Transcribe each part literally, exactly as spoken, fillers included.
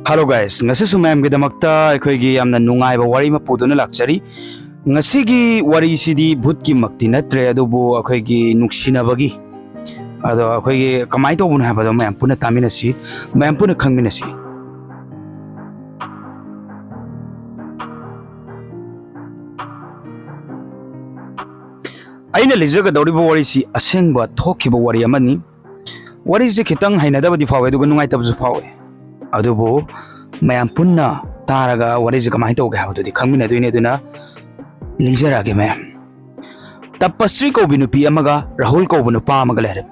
Hello guys, ꯉꯁꯤꯁꯨ ꯃꯌꯥꯝꯒꯤꯗꯃꯛꯇ ꯑꯩꯈꯣꯏꯒꯤ ꯌꯥꯝꯅ ꯅꯨꯡꯉꯥꯏꯕ ꯋꯥꯔꯤ ꯑꯃ ꯄꯨꯗꯨꯅ ꯂꯥꯛꯆꯔꯤ꯫ ꯉꯁꯤꯒꯤ ꯋꯥꯔꯤꯁꯤꯗꯤ ꯚꯨꯠꯀꯤꯃꯛꯇꯤ ꯅꯠꯇ꯭ꯔꯦ, ꯑꯗꯨꯕꯨ ꯑꯩꯈꯣꯏꯒꯤ ꯅꯨꯡꯁꯤꯅꯕꯒꯤ, ꯑꯗꯣ ꯑꯩꯈꯣꯏꯒꯤ ꯀꯃꯥꯏꯅ ꯇꯧꯕꯅꯣ ꯍꯥꯏꯕꯗꯣ ꯃꯌꯥꯝ ꯄꯨꯟꯅ ꯇꯥꯃꯤꯟꯅꯁꯤ, ꯃꯌꯥꯝ ꯄꯨꯟꯅ ꯈꯪꯃꯤꯟꯅꯁꯤ꯫ ꯑꯩꯅ ꯂꯤꯖꯒꯗꯧꯔꯤꯕ ꯋꯥꯔꯤꯁꯤ ꯑꯁꯦꯡꯕ ꯊꯣꯛꯈꯤꯕ ꯋꯥꯔꯤ ꯑꯃꯅꯤ꯫ ꯋꯥꯔꯤꯁꯦ ꯈꯤꯇꯪ ꯍꯩꯅꯗꯕꯗꯤ ꯐꯥꯎꯋꯦ, ꯑꯗꯨꯒ ꯅꯨꯡꯉꯥꯏꯇꯕꯁꯨ ꯐꯥꯎꯋꯦ꯫ ꯑꯗꯨꯕꯨ ꯃꯌꯥꯝ ꯄꯨꯟꯅ ꯇꯥꯔꯒ ꯋꯥꯔꯤꯁꯦ ꯀꯃꯥꯏꯅ ꯇꯧꯒꯦ ꯍꯥꯏꯕꯗꯨꯗꯤ ꯈꯪꯃꯤꯟꯅꯗꯣꯏꯅꯦ꯫ ꯑꯗꯨꯅ ꯂꯤꯖꯔꯛꯑꯒꯦ ꯃꯌꯥꯝ꯫ ꯇꯄꯁ꯭ꯔꯤ ꯀꯧꯕꯤ ꯅꯨꯄꯤ ꯑꯃꯒ ꯔꯥꯍꯨꯜ ꯀꯧꯕ ꯅꯨꯄꯥ ꯑꯃꯒ ꯂꯩꯔꯦ꯫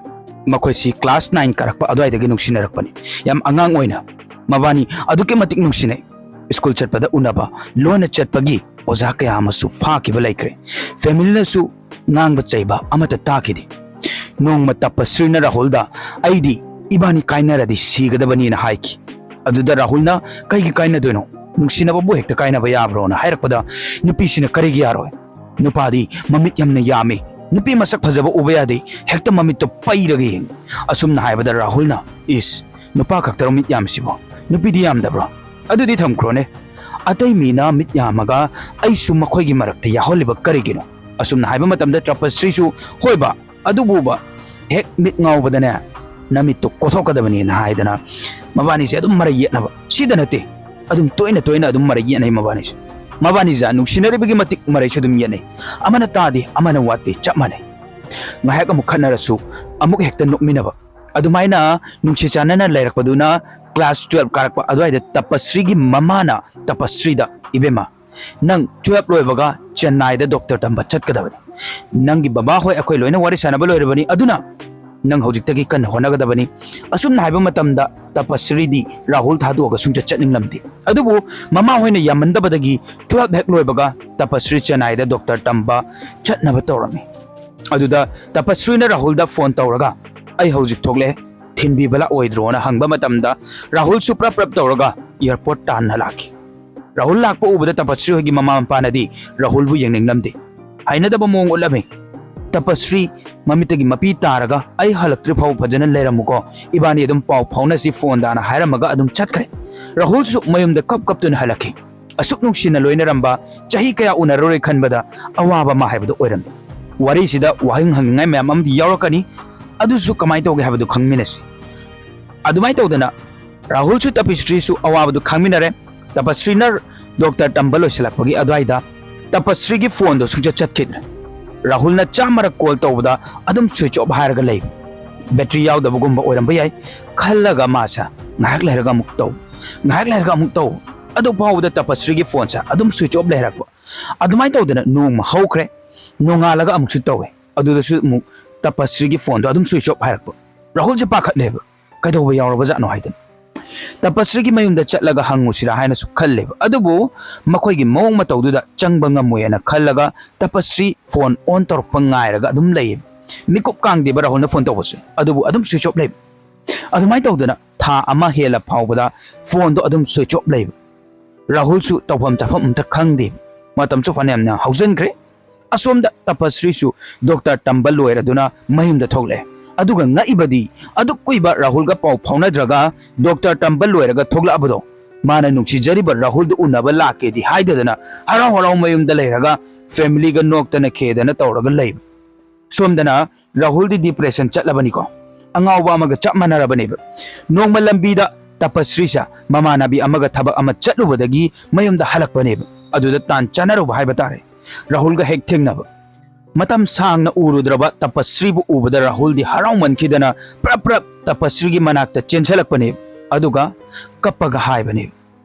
ꯃꯈꯣꯏꯁꯤ class nine ꯀꯥꯔꯛꯄ ꯑꯗꯨꯋꯥꯏꯗꯒꯤ ꯅꯨꯡꯁꯤꯅꯔꯛꯄꯅꯤ꯫ ꯌꯥꯝ ꯑꯉꯥꯡ ꯑꯣꯏꯅ ꯃꯕꯥꯅꯤ ꯑꯗꯨꯛꯀꯤ ꯃꯇꯤꯛ ꯅꯨꯡꯁꯤꯅꯩ꯫ ꯁ꯭ꯀꯨꯜ ꯆꯠꯄꯗ ꯎꯅꯕ, ꯂꯣꯟꯅ ꯆꯠꯄꯒꯤ ꯑꯣꯖꯥ ꯀꯌꯥ ꯑꯃꯁꯨ ꯐꯥꯈꯤꯕ ꯂꯩꯈ꯭ꯔꯦ꯫ ꯐꯦꯃꯤꯂꯤꯅꯁꯨ ꯉꯥꯡꯕ ꯆꯩꯕ ꯑꯃꯠꯇ ꯇꯥꯈꯤꯗꯦ꯫ ꯅꯣꯡꯃ ꯇꯄꯁ꯭ꯔꯤꯅ ꯔꯥꯍꯨꯜꯗ, "ꯑꯩꯗꯤ ꯏꯕꯥꯅꯤ ꯀꯥꯏꯅꯔꯗꯤ ꯁꯤꯒꯗꯕꯅꯤꯅ" ꯍꯥꯏꯈꯤ꯫ ꯑꯗꯨꯗ ꯔꯥꯍꯨꯜꯅ, "ꯀꯩꯒꯤ ꯀꯥꯏꯅꯗꯣꯏꯅꯣ? ꯅꯨꯡꯁꯤꯅꯕꯕꯨ ꯍꯦꯛꯇ ꯀꯥꯏꯅꯕ ꯌꯥꯕ꯭ꯔꯣꯅ?" ꯍꯥꯏꯔꯛꯄꯗ, ꯅꯨꯄꯤꯁꯤꯅ, "ꯀꯔꯤꯒꯤ ꯌꯥꯔꯣꯏ? ꯅꯨꯄꯥꯗꯤ ꯃꯃꯤꯠ ꯌꯥꯝꯅ ꯌꯥꯝꯃꯤ, ꯅꯨꯄꯤ ꯃꯁꯛ ꯐꯖꯕ ꯎꯕ ꯌꯥꯗꯦ, ꯍꯦꯛꯇ ꯃꯃꯤꯠꯇꯣ ꯄꯩꯔꯒ ꯌꯦꯡꯉꯤ"꯫ ꯑꯁꯨꯝꯅ ꯍꯥꯏꯕꯗ ꯔꯥꯍꯨꯜꯅ, "ꯏꯁ, ꯅꯨꯄꯥ ꯈꯛꯇꯔꯣ ꯃꯤꯠ ꯌꯥꯝꯃꯤꯁꯤꯕꯣ? ꯅꯨꯄꯤꯗꯤ ꯌꯥꯝꯗꯕ꯭ꯔꯣ? ꯑꯗꯨꯗꯤ ꯊꯝꯈ꯭ꯔꯣꯅꯦ, ꯑꯇꯩ ꯃꯤꯅ ꯃꯤꯠ ꯌꯥꯝꯃꯒ ꯑꯩꯁꯨ ꯃꯈꯣꯏꯒꯤ ꯃꯔꯛꯇ ꯌꯥꯎꯍꯜꯂꯤꯕ ꯀꯔꯤꯒꯤꯅꯣ?" ꯑꯁꯨꯝꯅ ꯍꯥꯏꯕ ꯃꯇꯝꯗ ꯇꯄꯁ꯭ꯔꯤꯁꯨ, "ꯍꯣꯏꯕ, ꯑꯗꯨꯕꯨꯕ ꯍꯦꯛ ꯃꯤꯠ ꯉꯥꯎꯕꯗꯅꯦ ꯅꯃꯤꯠꯇꯣ ꯀꯣꯊꯣꯛꯀꯗꯕꯅꯤꯅ" ꯍꯥꯏꯗꯅ ꯃꯕꯥꯅꯤꯁꯦ ꯑꯗꯨꯝ ꯃꯔꯩ ꯌꯦꯠꯅꯕ, ꯁꯤꯗ ꯅꯠꯇꯦ, ꯑꯗꯨꯝ ꯇꯣꯏꯅ ꯇꯣꯏꯅ ꯑꯗꯨꯝ ꯃꯔꯩ ꯌꯦꯠꯅꯩ ꯃꯕꯥꯅꯤꯁꯦ꯫ ꯃꯕꯥꯅꯤꯁꯦ ꯅꯨꯡꯁꯤꯅꯔꯤꯕꯒꯤ ꯃꯇꯤꯛ ꯃꯔꯩꯁꯨ ꯑꯗꯨꯝ ꯌꯦꯠꯅꯩ꯫ ꯑꯃꯅ ꯇꯥꯗꯦ, ꯑꯃꯅ ꯋꯥꯠꯇꯦ, ꯆꯞ ꯃꯥꯟꯅꯩ꯫ ꯉꯥꯏꯍꯥꯛ ꯑꯃꯨꯛ ꯈꯠꯅꯔꯁꯨ ꯑꯃꯨꯛ ꯍꯦꯛꯇ ꯅꯣꯛꯃꯤꯟꯅꯕ꯫ ꯑꯗꯨꯃꯥꯏꯅ ꯅꯨꯡꯁꯤ ꯆꯥꯟꯅꯅ ꯂꯩꯔꯛꯄꯗꯨꯅ class twelve ꯀꯥꯔꯛꯄ ꯑꯗꯨꯋꯥꯏꯗ ꯇꯄꯁ꯭ꯔꯤꯒꯤ ꯃꯃꯥꯅ ꯇꯄꯁ꯭ꯔꯤꯗ, "ꯏꯕꯦꯝꯃ, ꯅꯪ twelve ꯂꯣꯏꯕꯒ ꯆꯦꯟꯅꯥꯏꯗ ꯗꯣꯛꯇꯔ ꯇꯝꯕ ꯆꯠꯀꯗꯕꯅꯤ꯫ ꯅꯪꯒꯤ ꯕꯕꯥ ꯍꯣꯏ ꯑꯩꯈꯣꯏ ꯂꯣꯏꯅ ꯋꯥꯔꯤ ꯁꯥꯟꯅꯕ ꯂꯣꯏꯔꯕꯅꯤ, ꯑꯗꯨꯅ ꯅꯪ ꯍꯧꯖꯤꯛꯇꯒꯤ ꯀꯟꯅ ꯍꯣꯠꯅꯒꯗꯕꯅꯤ"꯫ ꯑꯁꯨꯝꯅ ꯍꯥꯏꯕ ꯃꯇꯝꯗ ꯇꯄꯁ꯭ꯔꯤꯗꯤ ꯔꯥꯍꯨꯜ ꯊꯥꯗꯣꯛꯑꯒ ꯁꯨꯡꯆꯠ ꯆꯠꯅꯤꯡꯂꯝꯗꯦ꯫ ꯑꯗꯨꯕꯨ ꯃꯃꯥ ꯍꯣꯏꯅ ꯌꯥꯝꯃꯟꯗꯕꯗꯒꯤ twelve ꯍꯦꯛ ꯂꯣꯏꯕꯒ ꯇꯄꯁ꯭ꯔꯤ ꯆꯦꯟꯅꯥꯏꯗ ꯗꯣꯛꯇꯔ ꯇꯝꯕ ꯆꯠꯅꯕ ꯇꯧꯔꯝꯃꯤ꯫ ꯑꯗꯨꯗ ꯇꯄꯁ꯭ꯔꯤꯅ ꯔꯥꯍꯨꯜꯗ ꯐꯣꯟ ꯇꯧꯔꯒ, "ꯑꯩ ꯍꯧꯖꯤꯛ ꯊꯣꯛꯂꯛꯑꯦ, ꯊꯤꯟꯕꯤꯕ ꯂꯥꯛꯑꯣꯏꯗ꯭ꯔꯣꯅ?" ꯍꯪꯕ ꯃꯇꯝꯗ ꯔꯥꯍꯨꯜꯁꯨ ꯄ꯭ꯔꯞ ꯄ꯭ꯔꯞ ꯇꯧꯔꯒ ꯑꯦꯌꯥꯔꯄꯣꯔꯠ ꯇꯥꯟꯅ ꯂꯥꯛꯈꯤ꯫ ꯔꯥꯍꯨꯜ ꯂꯥꯛꯄ ꯎꯕꯗ ꯇꯄꯁ꯭ꯔꯤ ꯍꯣꯏꯒꯤ ꯃꯃꯥ ꯃꯄꯥꯅꯗꯤ ꯔꯥꯍꯨꯜꯕꯨ ꯌꯦꯡꯅꯤꯡꯂꯝꯗꯦ꯫ ꯍꯩꯅꯗꯕ ꯃꯑꯣꯡ ꯎꯠꯂꯝꯃꯤ꯫ "ꯇꯄꯁ꯭ꯔꯤ, ꯃꯃꯤꯠꯇꯒꯤ ꯃꯄꯤ ꯇꯥꯔꯒ ꯑꯩ ꯍꯜꯂꯛꯇ꯭ꯔꯤ ꯐꯥꯎꯕ ꯐꯖꯅ ꯂꯩꯔꯝꯃꯨꯀꯣ, ꯏꯕꯥꯅꯤ ꯑꯗꯨꯝ ꯄꯥꯎ ꯐꯥꯎꯅꯁꯤ ꯐꯣꯟꯗꯅ" ꯍꯥꯏꯔꯝꯃꯒ ꯑꯗꯨꯝ ꯆꯠꯈ꯭ꯔꯦ꯫ ꯔꯥꯍꯨꯜꯁꯨ ꯃꯌꯨꯝꯗ ꯀꯞ ꯀꯞꯇꯨꯅ ꯍꯜꯂꯛꯈꯤ꯫ ꯑꯁꯨꯛ ꯅꯨꯡꯁꯤꯅ ꯂꯣꯏꯅꯔꯝꯕ, ꯆꯍꯤ ꯀꯌꯥ ꯎꯅꯔꯔꯣꯏ ꯈꯟꯕꯗ ꯑꯋꯥꯕ ꯑꯃ ꯍꯥꯏꯕꯗꯨ ꯑꯣꯏꯔꯝꯃꯤ꯫ ꯋꯥꯔꯤꯁꯤꯗ ꯋꯥꯍꯪ ꯍꯪꯅꯤꯡꯉꯥꯏ ꯃꯌꯥꯝ ꯑꯃꯗꯤ ꯌꯥꯎꯔꯛꯀꯅꯤ, ꯑꯗꯨꯁꯨ ꯀꯃꯥꯏꯅ ꯇꯧꯒꯦ ꯍꯥꯏꯕꯗꯨ ꯈꯪꯃꯤꯟꯅꯁꯤ꯫ ꯑꯗꯨꯃꯥꯏꯅ ꯇꯧꯗꯅ ꯔꯥꯍꯨꯜꯁꯨ ꯇꯄꯁ꯭ꯔꯤꯁꯨ ꯑꯋꯥꯕꯗꯨ ꯈꯪꯃꯤꯟꯅꯔꯦ꯫ ꯇꯄꯁ꯭ꯔꯤꯅ ꯗꯣꯛꯇꯔ ꯇꯝꯕ ꯂꯣꯏꯁꯤꯜꯂꯛꯄꯒꯤ ꯑꯗꯨꯋꯥꯏꯗ ꯇꯄꯁ꯭ꯔꯤꯒꯤ ꯐꯣꯟꯗꯣ ꯁꯨꯡꯆꯠ ꯆꯠꯈꯤꯗ꯭ꯔꯦ꯫ ꯔꯥꯍꯨꯜꯅ ꯆꯥꯝꯃꯔꯛ ꯀꯣꯜ ꯇꯧꯕꯗ ꯑꯗꯨꯝ ꯁ꯭ꯋꯤꯆ ꯑꯣꯐ ꯍꯥꯏꯔꯒ ꯂꯩ꯫ ꯕꯦꯇ꯭ꯔꯤ ꯌꯥꯎꯗꯕꯒꯨꯝꯕ ꯑꯣꯏꯔꯝꯕ ꯌꯥꯏ ꯈꯜꯂꯒ ꯃꯥꯁꯦ ꯉꯥꯏꯍꯥꯛ ꯂꯩꯔꯒ ꯑꯃꯨꯛ ꯇꯧ, ꯉꯥꯏꯍꯥꯛ ꯂꯩꯔꯒ ꯑꯃꯨꯛ ꯇꯧ꯫ ꯑꯗꯨ ꯐꯥꯎꯕꯗ ꯇꯄꯁ꯭ꯔꯤꯒꯤ ꯐꯣꯟꯁꯦ ꯑꯗꯨꯝ ꯁ꯭ꯋꯤꯆ ꯑꯣꯐ ꯂꯩꯔꯛꯄ꯫ ꯑꯗꯨꯃꯥꯏꯅ ꯇꯧꯗꯅ ꯅꯣꯡꯃ ꯍꯧꯈ꯭ꯔꯦ꯫ ꯅꯣꯡꯉꯥꯜꯂꯒ ꯑꯃꯨꯛꯁꯨ ꯇꯧꯋꯦ꯫ ꯑꯗꯨꯗꯁꯨ ꯑꯃꯨꯛ ꯇꯄꯁ꯭ꯔꯤꯒꯤ ꯐꯣꯟꯗꯣ ꯑꯗꯨꯝ ꯁ꯭ꯋꯤꯆ ꯑꯣꯐ ꯍꯥꯏꯔꯛꯄ꯫ ꯔꯥꯍꯨꯜꯁꯦ ꯄꯥꯈꯠꯂꯦꯕ, "ꯀꯩꯗꯧꯕ ꯌꯥꯎꯔꯕꯖꯥꯠꯅꯣ?" ꯍꯥꯏꯗꯅ꯫ ꯇꯄꯁ꯭ꯔꯤꯒꯤ ꯃꯌꯨꯝꯗ ꯆꯠꯂꯒ ꯍꯪꯉꯨꯁꯤꯔꯥ ꯍꯥꯏꯅꯁꯨ ꯈꯜꯂꯦꯕ꯫ ꯑꯗꯨꯕꯨ ꯃꯈꯣꯏꯒꯤ ꯃꯑꯣꯡ ꯃꯇꯧꯗꯨꯗ ꯆꯪꯕ ꯉꯝꯃꯣꯏꯅ ꯈꯜꯂꯒ ꯇꯄꯁ꯭ꯔꯤ ꯐꯣꯟ ꯑꯣꯟ ꯇꯧꯔꯛꯄ ꯉꯥꯏꯔꯒ ꯑꯗꯨꯝ ꯂꯩꯌꯦꯕ꯫ ꯃꯤꯀꯨꯞ ꯀꯥꯡꯗꯦꯕ ꯔꯥꯍꯨꯜꯅ ꯐꯣꯟ ꯇꯧꯕꯁꯦ, ꯑꯗꯨꯕꯨ ꯑꯗꯨꯝ ꯁ꯭ꯋꯤꯆ ꯑꯣꯐ ꯂꯩꯕ꯫ ꯑꯗꯨꯃꯥꯏꯅ ꯇꯧꯗꯅ ꯊꯥ ꯑꯃ ꯍꯦꯜꯂ ꯐꯥꯎꯕꯗ ꯐꯣꯟꯗꯣ ꯑꯗꯨꯝ ꯁ꯭ꯋꯤꯆ ꯑꯣꯐ ꯂꯩꯕ꯫ ꯔꯥꯍꯨꯜꯁꯨ ꯇꯧꯐꯝ ꯆꯥꯐꯝ ꯑꯝꯇ ꯈꯪꯗꯦ꯫ ꯃꯇꯝꯁꯨ ꯐꯅꯌꯥꯝꯅ ꯍꯧꯖꯤꯟꯈ꯭ꯔꯦ꯫ ꯑꯁꯣꯝꯗ ꯇꯄꯁ꯭ꯔꯤꯁꯨ ꯗꯣꯛꯇꯔ ꯇꯝꯕ ꯂꯣꯏꯔꯗꯨꯅ ꯃꯌꯨꯝꯗ ꯊꯣꯛꯂꯛꯑꯦ꯫ ꯑꯗꯨꯒ ꯉꯛꯏꯕꯗꯤ, ꯑꯗꯨꯛ ꯀꯨꯏꯕ ꯔꯥꯍꯨꯜꯒ ꯄꯥꯎ ꯐꯥꯎꯅꯗ꯭ꯔꯒ ꯗꯣꯛꯇꯔ ꯇꯝꯕ ꯂꯣꯏꯔꯒ ꯊꯣꯛꯂꯛꯑꯕꯗꯣ, ꯃꯥꯅ ꯅꯨꯡꯁꯤꯖꯔꯤꯕ ꯔꯥꯍꯨꯜꯗꯨ ꯎꯅꯕ ꯂꯥꯛꯀꯦꯗꯤ ꯍꯥꯏꯗꯗꯅ ꯍꯔꯥꯎ ꯍꯔꯥꯎ ꯃꯌꯨꯝꯗ ꯂꯩꯔꯒ ꯐꯦꯃꯤꯂꯤꯒ ꯅꯣꯛꯇꯅ ꯈꯦꯗꯅ ꯇꯧꯔꯒ ꯂꯩꯕ꯫ ꯁꯣꯝꯗꯅ ꯔꯥꯍꯨꯜꯗꯤ ꯗꯤꯄ꯭ꯔꯦꯁꯟ ꯆꯠꯂꯕꯅꯤꯀꯣ, ꯑꯉꯥꯎꯕ ꯑꯃꯒ ꯆꯞ ꯃꯥꯟꯅꯔꯕꯅꯦꯕ꯫ ꯅꯣꯡꯃ ꯂꯝꯕꯤꯗ ꯇꯄꯁ꯭ꯔꯤꯁꯦ ꯃꯃꯥꯟꯅꯕꯤ ꯑꯃꯒ ꯊꯕꯛ ꯑꯃ ꯆꯠꯂꯨꯕꯗꯒꯤ ꯃꯌꯨꯝꯗ ꯍꯜꯂꯛꯄꯅꯦꯕ꯫ ꯑꯗꯨꯗ ꯇꯥꯟ ꯆꯥꯟꯅꯔꯨꯕ ꯍꯥꯏꯕ ꯇꯥꯔꯦ, ꯔꯥꯍꯨꯜꯒ ꯍꯦꯛ ꯊꯦꯡꯅꯕ꯫ ꯃꯇꯝ ꯁꯥꯡꯅ ꯎꯔꯨꯗ꯭ꯔꯕ ꯇꯄꯁ꯭ꯔꯤꯕꯨ ꯎꯕꯗ ꯔꯥꯍꯨꯜꯗꯤ ꯍꯔꯥꯎꯃꯟꯈꯤꯗꯅ ꯄ꯭ꯔꯞ ꯄ꯭ꯔꯞ ꯇꯄꯁ꯭ꯔꯤꯒꯤ ꯃꯅꯥꯛꯇ ꯆꯦꯟꯁꯤꯜꯂꯛꯄꯅꯦꯕ꯫ ꯑꯗꯨꯒ ꯀꯞꯄꯒ ꯍꯥꯏꯕꯅꯦꯕ,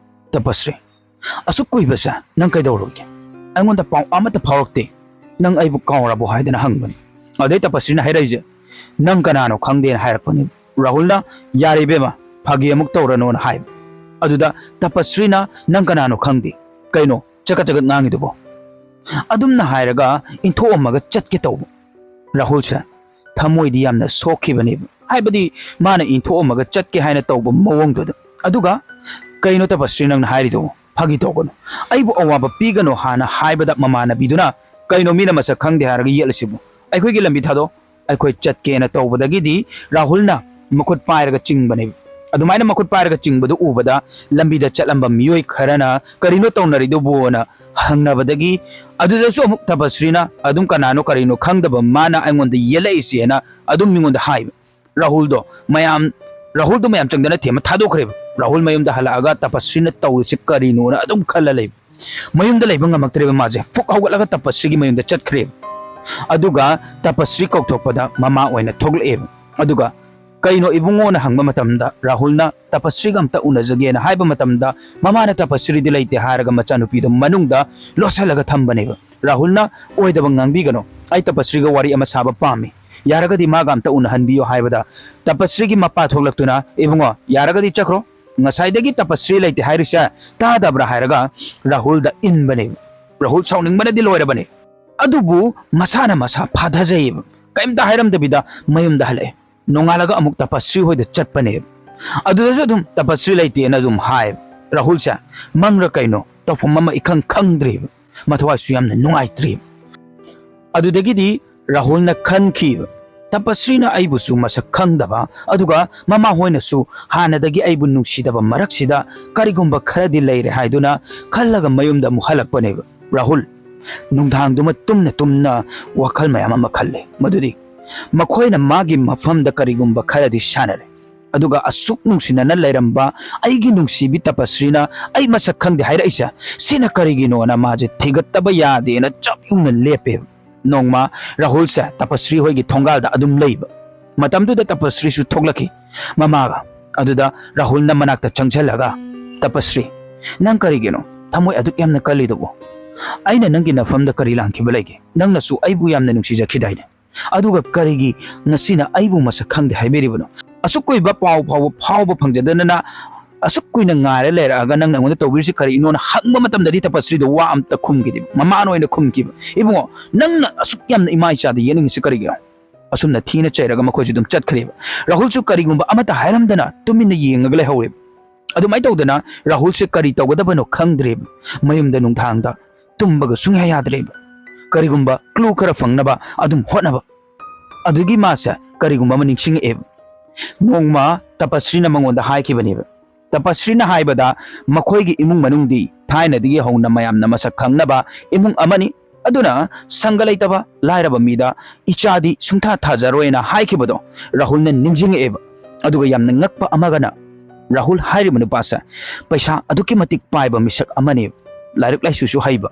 "ꯇꯄꯁ꯭ꯔꯤ, ꯑꯁꯨꯛ ꯀꯨꯏꯕꯁꯦ ꯅꯪ ꯀꯩꯗꯧꯔꯨꯒꯦ? ꯑꯩꯉꯣꯟꯗ ꯄꯥꯎ ꯑꯃꯠꯇ ꯐꯥꯎꯔꯛꯇꯦ꯫ ꯅꯪ ꯑꯩꯕꯨ ꯀꯥꯎꯔꯕꯣ?" ꯍꯥꯏꯗꯅ ꯍꯪꯕꯅꯤ꯫ ꯑꯗꯩ ꯇꯄꯁ꯭ꯔꯤꯅ ꯍꯥꯏꯔꯛꯏꯁꯦ, "ꯅꯪ ꯀꯅꯥꯅꯣ ꯈꯪꯗꯦꯅ" ꯍꯥꯏꯔꯛꯄꯅꯤ꯫ ꯔꯥꯍꯨꯜꯅ, "ꯌꯥꯔꯦ ꯏꯕꯦꯝꯃ, ꯐꯥꯒꯤ ꯑꯃꯨꯛ ꯇꯧꯔꯅꯣꯅ" ꯍꯥꯏꯕ꯫ ꯑꯗꯨꯗ ꯇꯄꯁ꯭ꯔꯤꯅ, "ꯅꯪ ꯀꯅꯥꯅꯣ ꯈꯪꯗꯦ? ꯀꯩꯅꯣ ꯆꯀꯠ ꯆꯀꯠ ꯉꯥꯡꯉꯤꯗꯨꯕꯣ?" ꯑꯗꯨꯝꯅ ꯍꯥꯏꯔꯒ ꯏꯟꯊꯣꯛꯑꯝꯃꯒ ꯆꯠꯀꯦ ꯇꯧꯕ꯫ ꯔꯥꯍꯨꯜꯁꯦ ꯊꯃꯣꯏꯗꯤ ꯌꯥꯝꯅ ꯁꯣꯛꯈꯤꯕꯅꯦꯕ, ꯍꯥꯏꯕꯗꯤ ꯃꯥꯅ ꯏꯟꯊꯣꯛꯑꯝꯃꯒ ꯆꯠꯀꯦ ꯍꯥꯏꯅ ꯇꯧꯕ ꯃꯑꯣꯡꯗꯨꯗ꯫ ꯑꯗꯨꯒ, "ꯀꯩꯅꯣ ꯇꯄꯁ꯭ꯔꯤ ꯅꯪꯅ ꯍꯥꯏꯔꯤꯗꯨꯕꯨ? ꯐꯥꯒꯤ ꯇꯧꯒꯅꯨ꯫ ꯑꯩꯕꯨ ꯑꯋꯥꯕ ꯄꯤꯒꯅꯨ" ꯍꯥꯟꯅ ꯍꯥꯏꯕꯗ ꯃꯃꯥꯟꯅꯕꯤꯗꯨꯅ, "ꯀꯩꯅꯣ ꯃꯤꯅ ꯃꯁꯛ ꯈꯪꯗꯦ ꯍꯥꯏꯔꯒ ꯌꯦꯠꯂꯤꯁꯤꯕꯨ? ꯑꯩꯈꯣꯏꯒꯤ ꯂꯝꯕꯤ ꯊꯥꯗꯣꯛ, ꯑꯩꯈꯣꯏ ꯆꯠꯀꯦꯅ ꯇꯧꯕꯗꯒꯤꯗꯤ ꯔꯥꯍꯨꯜꯅ ꯃꯈꯨꯠ ꯄꯥꯏꯔꯒ ꯆꯤꯡꯕꯅꯦꯕ꯫ ꯑꯗꯨꯃꯥꯏꯅ ꯃꯈꯨꯠ ꯄꯥꯏꯔꯒ ꯆꯤꯡꯕꯗꯨ ꯎꯕꯗ ꯂꯝꯕꯤꯗ ꯆꯠꯂꯝꯕ ꯃꯤꯑꯣꯏ ꯈꯔꯅ "ꯀꯔꯤꯅꯣ ꯇꯧꯅꯔꯤꯗꯨꯕꯨꯅ?" ꯍꯪꯅꯕꯗꯒꯤ, ꯑꯗꯨꯗꯁꯨ ꯑꯃꯨꯛ ꯇꯄꯁ꯭ꯔꯤꯅ ꯑꯗꯨꯝ ꯀꯅꯥꯅꯣ ꯀꯔꯤꯅꯣ ꯈꯪꯗꯕ ꯃꯥꯅ ꯑꯩꯉꯣꯟꯗ ꯌꯦꯜꯂꯛꯏꯁꯦꯅ ꯑꯗꯨꯝ ꯃꯤꯉꯣꯟꯗ ꯍꯥꯏꯕ꯫ ꯔꯥꯍꯨꯜꯗꯣ ꯃꯌꯥꯝ, ꯔꯥꯍꯨꯜꯗꯣ ꯃꯌꯥꯝ ꯆꯪꯗꯅ ꯊꯦꯝꯃ ꯊꯥꯗꯣꯛꯈ꯭ꯔꯦꯕ꯫ ꯔꯥꯍꯨꯜ ꯃꯌꯨꯝꯗ ꯍꯜꯂꯛꯑꯒ ꯇꯄꯁ꯭ꯔꯤꯅ ꯇꯧꯔꯤꯁꯤ ꯀꯔꯤꯅꯣꯅ ꯑꯗꯨꯝ ꯈꯜꯂ ꯂꯩꯕ꯫ ꯃꯌꯨꯝꯗ ꯂꯩꯕ ꯉꯝꯃꯛꯇ꯭ꯔꯦꯕ ꯃꯥꯁꯦ꯫ ꯐꯨꯛ ꯍꯧꯒꯠꯂꯒ ꯇꯄꯁ꯭ꯔꯤꯒꯤ ꯃꯌꯨꯝꯗ ꯆꯠꯈ꯭ꯔꯦꯕ꯫ ꯑꯗꯨꯒ ꯇꯄꯁ꯭ꯔꯤ ꯀꯧꯊꯣꯛꯄꯗ ꯃꯃꯥ ꯑꯣꯏꯅ ꯊꯣꯛꯂꯛꯑꯦꯕ꯫ ꯑꯗꯨꯒ "ꯀꯩꯅꯣ ꯏꯕꯨꯡꯉꯣꯅ?" ꯍꯪꯕ ꯃꯇꯝꯗ ꯔꯥꯍꯨꯜꯅ "ꯇꯄꯁ꯭ꯔꯤꯒ ꯑꯝꯇ ꯎꯅꯖꯒꯦꯅ" ꯍꯥꯏꯕ ꯃꯇꯝꯗ ꯃꯃꯥꯅ "ꯇꯄꯁ꯭ꯔꯤꯗꯤ ꯂꯩꯇꯦ" ꯍꯥꯏꯔꯒ ꯃꯆꯥꯅꯨꯄꯤꯗꯣ ꯃꯅꯨꯡꯗ ꯂꯣꯠꯁꯤꯜꯂꯒ ꯊꯝꯕꯅꯦꯕ꯫ ꯔꯥꯍꯨꯜꯅ "ꯑꯣꯏꯗꯕ ꯉꯥꯡꯕꯤꯒꯅꯣ, ꯑꯩ ꯇꯄꯁ꯭ꯔꯤꯒ ꯋꯥꯔꯤ ꯑꯃ ꯁꯥꯕ ꯄꯥꯝꯃꯤ, ꯌꯥꯔꯒꯗꯤ ꯃꯥꯒ ꯑꯝꯇ ꯎꯅꯍꯟꯕꯤꯌꯣ" ꯍꯥꯏꯕꯗ ꯇꯄꯁ꯭ꯔꯤꯒꯤ ꯃꯄꯥ ꯊꯣꯛꯂꯛꯇꯨꯅ "ꯏꯕꯨꯡꯉꯣ, ꯌꯥꯔꯒꯗꯤ ꯆꯠꯈ꯭ꯔꯣ, ꯉꯁꯥꯏꯗꯒꯤ ꯇꯄꯁ꯭ꯔꯤ ꯂꯩꯇꯦ ꯍꯥꯏꯔꯤꯁꯦ ꯇꯥꯗꯕ꯭ꯔꯥ?" ꯍꯥꯏꯔꯒ ꯔꯥꯍꯨꯜꯗ ꯏꯟꯕꯅꯦꯕ꯫ ꯔꯥꯍꯨꯜ ꯁꯥꯎꯅꯤꯡꯕꯅꯗꯤ ꯂꯣꯏꯔꯕꯅꯦ꯫ ꯑꯗꯨꯕꯨ ꯃꯁꯥꯅ ꯃꯁꯥ ꯐꯥꯊꯖꯩꯌꯦꯕ꯫ ꯀꯩꯝꯇ ꯍꯥꯏꯔꯝꯗꯕꯤꯗ ꯃꯌꯨꯝꯗ ꯍꯜꯂꯛꯑꯦ꯫ ꯅꯣꯡꯉꯥꯜꯂꯒ ꯑꯃꯨꯛ ꯇꯄꯁ꯭ꯔꯤ ꯍꯣꯏꯗ ꯆꯠꯄꯅꯦꯕ꯫ ꯑꯗꯨꯗꯁꯨ ꯑꯗꯨꯝ ꯇꯄꯁ꯭ꯔꯤ ꯂꯩꯇꯦꯅ ꯑꯗꯨꯝ ꯍꯥꯏ꯫ ꯔꯥꯍꯨꯜꯁꯦ ꯃꯪꯔ ꯀꯩꯅꯣ ꯇꯧꯐꯝ ꯑꯃ ꯏꯈꯪ ꯈꯪꯗ꯭ꯔꯦꯕ꯫ ꯃꯊꯋꯥꯏꯁꯨ ꯌꯥꯝꯅ ꯅꯨꯡꯉꯥꯏꯇ꯭ꯔꯦꯕ꯫ ꯑꯗꯨꯗꯒꯤꯗꯤ ꯔꯥꯍꯨꯜꯅ ꯈꯟꯈꯤꯕ, "ꯇꯄꯁ꯭ꯔꯤꯅ ꯑꯩꯕꯨꯁꯨ ꯃꯁꯛ ꯈꯪꯗꯕ, ꯑꯗꯨꯒ ꯃꯃꯥ ꯍꯣꯏꯅꯁꯨ ꯍꯥꯟꯅꯗꯒꯤ ꯑꯩꯕꯨ ꯅꯨꯡꯁꯤꯗꯕ ꯃꯔꯛꯁꯤꯗ ꯀꯔꯤꯒꯨꯝꯕ ꯈꯔꯗꯤ ꯂꯩꯔꯦ" ꯍꯥꯏꯗꯨꯅ ꯈꯜꯂꯒ ꯃꯌꯨꯝꯗ ꯑꯃꯨꯛ ꯍꯜꯂꯛꯄꯅꯦꯕ꯫ ꯔꯥꯍꯨꯜ ꯅꯨꯡꯗꯥꯡꯗꯨꯃ ꯇꯨꯝꯅ ꯇꯨꯝꯅ ꯋꯥꯈꯜ ꯃꯌꯥꯝ ꯑꯃ ꯈꯜꯂꯦ꯫ ꯃꯗꯨꯗꯤ ꯃꯈꯣꯏꯅ ꯃꯥꯒꯤ ꯃꯐꯝꯗ ꯀꯔꯤꯒꯨꯝꯕ ꯈꯔꯗꯤ ꯁꯥꯟꯅꯔꯦ, ꯑꯗꯨꯒ ꯑꯁꯨꯛ ꯅꯨꯡꯁꯤꯅꯅ ꯂꯩꯔꯝꯕ ꯑꯩꯒꯤ ꯅꯨꯡꯁꯤꯕꯤ ꯇꯄꯁ꯭ꯔꯤꯅ ꯑꯩ ꯃꯁꯛ ꯈꯪꯗꯦ ꯍꯥꯏꯔꯛꯏꯁꯦ, ꯁꯤꯅ ꯀꯔꯤꯒꯤꯅꯣꯅ ꯃꯥꯁꯦ ꯊꯤꯒꯠꯇꯕ ꯌꯥꯗꯦꯅ ꯆꯞ ꯌꯨꯡꯅ ꯂꯦꯞꯄꯦꯕ꯫ ꯅꯣꯡꯃ ꯔꯥꯍꯨꯜꯁꯦ ꯇꯄꯁ꯭ꯔꯤ ꯍꯣꯏꯒꯤ ꯊꯣꯡꯒꯥꯜꯗ ꯑꯗꯨꯝ ꯂꯩꯕ꯫ ꯃꯇꯝꯗꯨꯗ ꯇꯄꯁ꯭ꯔꯤꯁꯨ ꯊꯣꯛꯂꯛꯈꯤ꯫ ꯃꯃꯥꯒ꯫ ꯑꯗꯨꯗ ꯔꯥꯍꯨꯜꯅ ꯃꯅꯥꯛꯇ ꯆꯪꯁꯤꯜꯂꯒ, "ꯇꯄꯁ꯭ꯔꯤ, ꯅꯪ ꯀꯔꯤꯒꯤꯅꯣ ꯊꯃꯣꯏ ꯑꯗꯨꯛ ꯌꯥꯝꯅ ꯀꯜꯂꯤꯗꯨꯕꯨ? ꯑꯩꯅ ꯅꯪꯒꯤ ꯅꯐꯝꯗ ꯀꯔꯤ ꯂꯥꯟꯈꯤꯕ ꯂꯩꯒꯦ? ꯅꯪꯅꯁꯨ ꯑꯩꯕꯨ ꯌꯥꯝꯅ ꯅꯨꯡꯁꯤꯖꯈꯤꯗꯥꯏꯅꯦ? ꯑꯗꯨꯒ ꯀꯔꯤꯒꯤ ꯉꯁꯤꯅ ꯑꯩꯕꯨ ꯃꯁꯛ ꯈꯪꯗꯦ ꯍꯥꯏꯕꯤꯔꯤꯕꯅꯣ? ꯑꯁꯨꯛ ꯀꯨꯏꯕ ꯄꯥꯎ ꯐꯥꯎꯕ ꯐꯥꯎꯕ ꯐꯪꯖꯗꯅ ꯑꯁꯨꯛ ꯀꯨꯏꯅ ꯉꯥꯏꯔ ꯂꯩꯔꯛꯑꯒ ꯅꯪꯅ ꯑꯩꯉꯣꯟꯗ ꯇꯧꯕꯤꯔꯤꯁꯤ ꯀꯔꯤꯅꯣꯅ?" ꯍꯪꯕ ꯃꯇꯝꯗꯗꯤ ꯇꯄꯁ꯭ꯔꯤꯗ ꯋꯥ ꯑꯝꯇ ꯈꯨꯝꯈꯤꯗꯦ꯫ ꯃꯃꯥꯅ ꯑꯣꯏꯅ ꯈꯨꯝꯈꯤꯕ, "ꯏꯕꯨꯡꯉꯣ, ꯅꯪꯅ ꯑꯁꯨꯛ ꯌꯥꯝꯅ ꯏꯃꯥ ꯏꯆꯥꯗ ꯌꯦꯠꯅꯤꯡꯉꯤꯁꯤ ꯀꯔꯤꯒꯤꯅꯣ?" ꯑꯁꯨꯝꯅ ꯊꯤꯅ ꯆꯩꯔꯒ ꯃꯈꯣꯏꯁꯨ ꯑꯗꯨꯝ ꯆꯠꯈ꯭ꯔꯦꯕ꯫ ꯔꯥꯍꯨꯜꯁꯨ ꯀꯔꯤꯒꯨꯝꯕ ꯑꯃꯠꯇ ꯍꯥꯏꯔꯝꯗꯅ ꯇꯨꯃꯤꯟꯅ ꯌꯦꯡꯉꯒ ꯂꯩꯍꯧꯔꯦꯕ꯫ ꯑꯗꯨꯃꯥꯏꯅ ꯇꯧꯗꯅ ꯔꯥꯍꯨꯜꯁꯦ ꯀꯔꯤ ꯇꯧꯒꯗꯕꯅꯣ ꯈꯪꯗ꯭ꯔꯦꯕ꯫ ꯃꯌꯨꯝꯗ ꯅꯨꯡꯗꯥꯡꯗ ꯇꯨꯝꯕꯒ ꯁꯨꯡꯌꯥ ꯌꯥꯗ꯭ꯔꯦꯕ꯫ ꯀꯔꯤꯒꯨꯝꯕ clue ꯈꯔ ꯐꯪꯅꯕ ꯑꯗꯨꯝ ꯍꯣꯠꯅꯕ꯫ ꯑꯗꯨꯒꯤ ꯃꯥꯁꯦ ꯀꯔꯤꯒꯨꯝꯕ ꯑꯃ ꯅꯤꯡꯁꯤꯡꯉꯛꯑꯦꯕ꯫ ꯅꯣꯡꯃ ꯇꯄꯁ꯭ꯔꯤꯅ ꯃꯉꯣꯟꯗ ꯍꯥꯏꯈꯤꯕꯅꯦꯕ꯫ ꯇꯄꯁ꯭ꯔꯤꯅ ꯍꯥꯏꯕꯗ, ꯃꯈꯣꯏꯒꯤ ꯏꯃꯨꯡ ꯃꯅꯨꯡꯗꯤ ꯊꯥꯏꯅꯗꯒꯤ ꯍꯧꯅ ꯃꯌꯥꯝꯅ ꯃꯁꯛ ꯈꯪꯅꯕ ꯏꯃꯨꯡ ꯑꯃꯅꯤ, ꯑꯗꯨꯅ ꯁꯪꯒ ꯂꯩꯇꯕ ꯂꯥꯏꯔꯕ ꯃꯤꯗ ꯏꯆꯥꯗꯤ ꯁꯨꯡꯊꯥ ꯊꯥꯖꯔꯣꯏꯅ ꯍꯥꯏꯈꯤꯕꯗꯣ ꯔꯥꯍꯨꯜꯅ ꯅꯤꯡꯁꯤꯡꯉꯛꯑꯦꯕ꯫ ꯑꯗꯨꯒ ꯌꯥꯝꯅ ꯉꯛꯄ ꯑꯃꯒꯅ, ꯔꯥꯍꯨꯜ ꯍꯥꯏꯔꯤꯕ ꯅꯨꯄꯥꯁꯦ ꯄꯩꯁꯥ ꯑꯗꯨꯛꯀꯤ ꯃꯇꯤꯛ ꯄꯥꯏꯕ ꯃꯤꯁꯛ ꯑꯃꯅꯦꯕ, ꯂꯥꯏꯔꯤꯛ ꯂꯥꯏꯁꯨꯁꯨ ꯍꯩꯕ,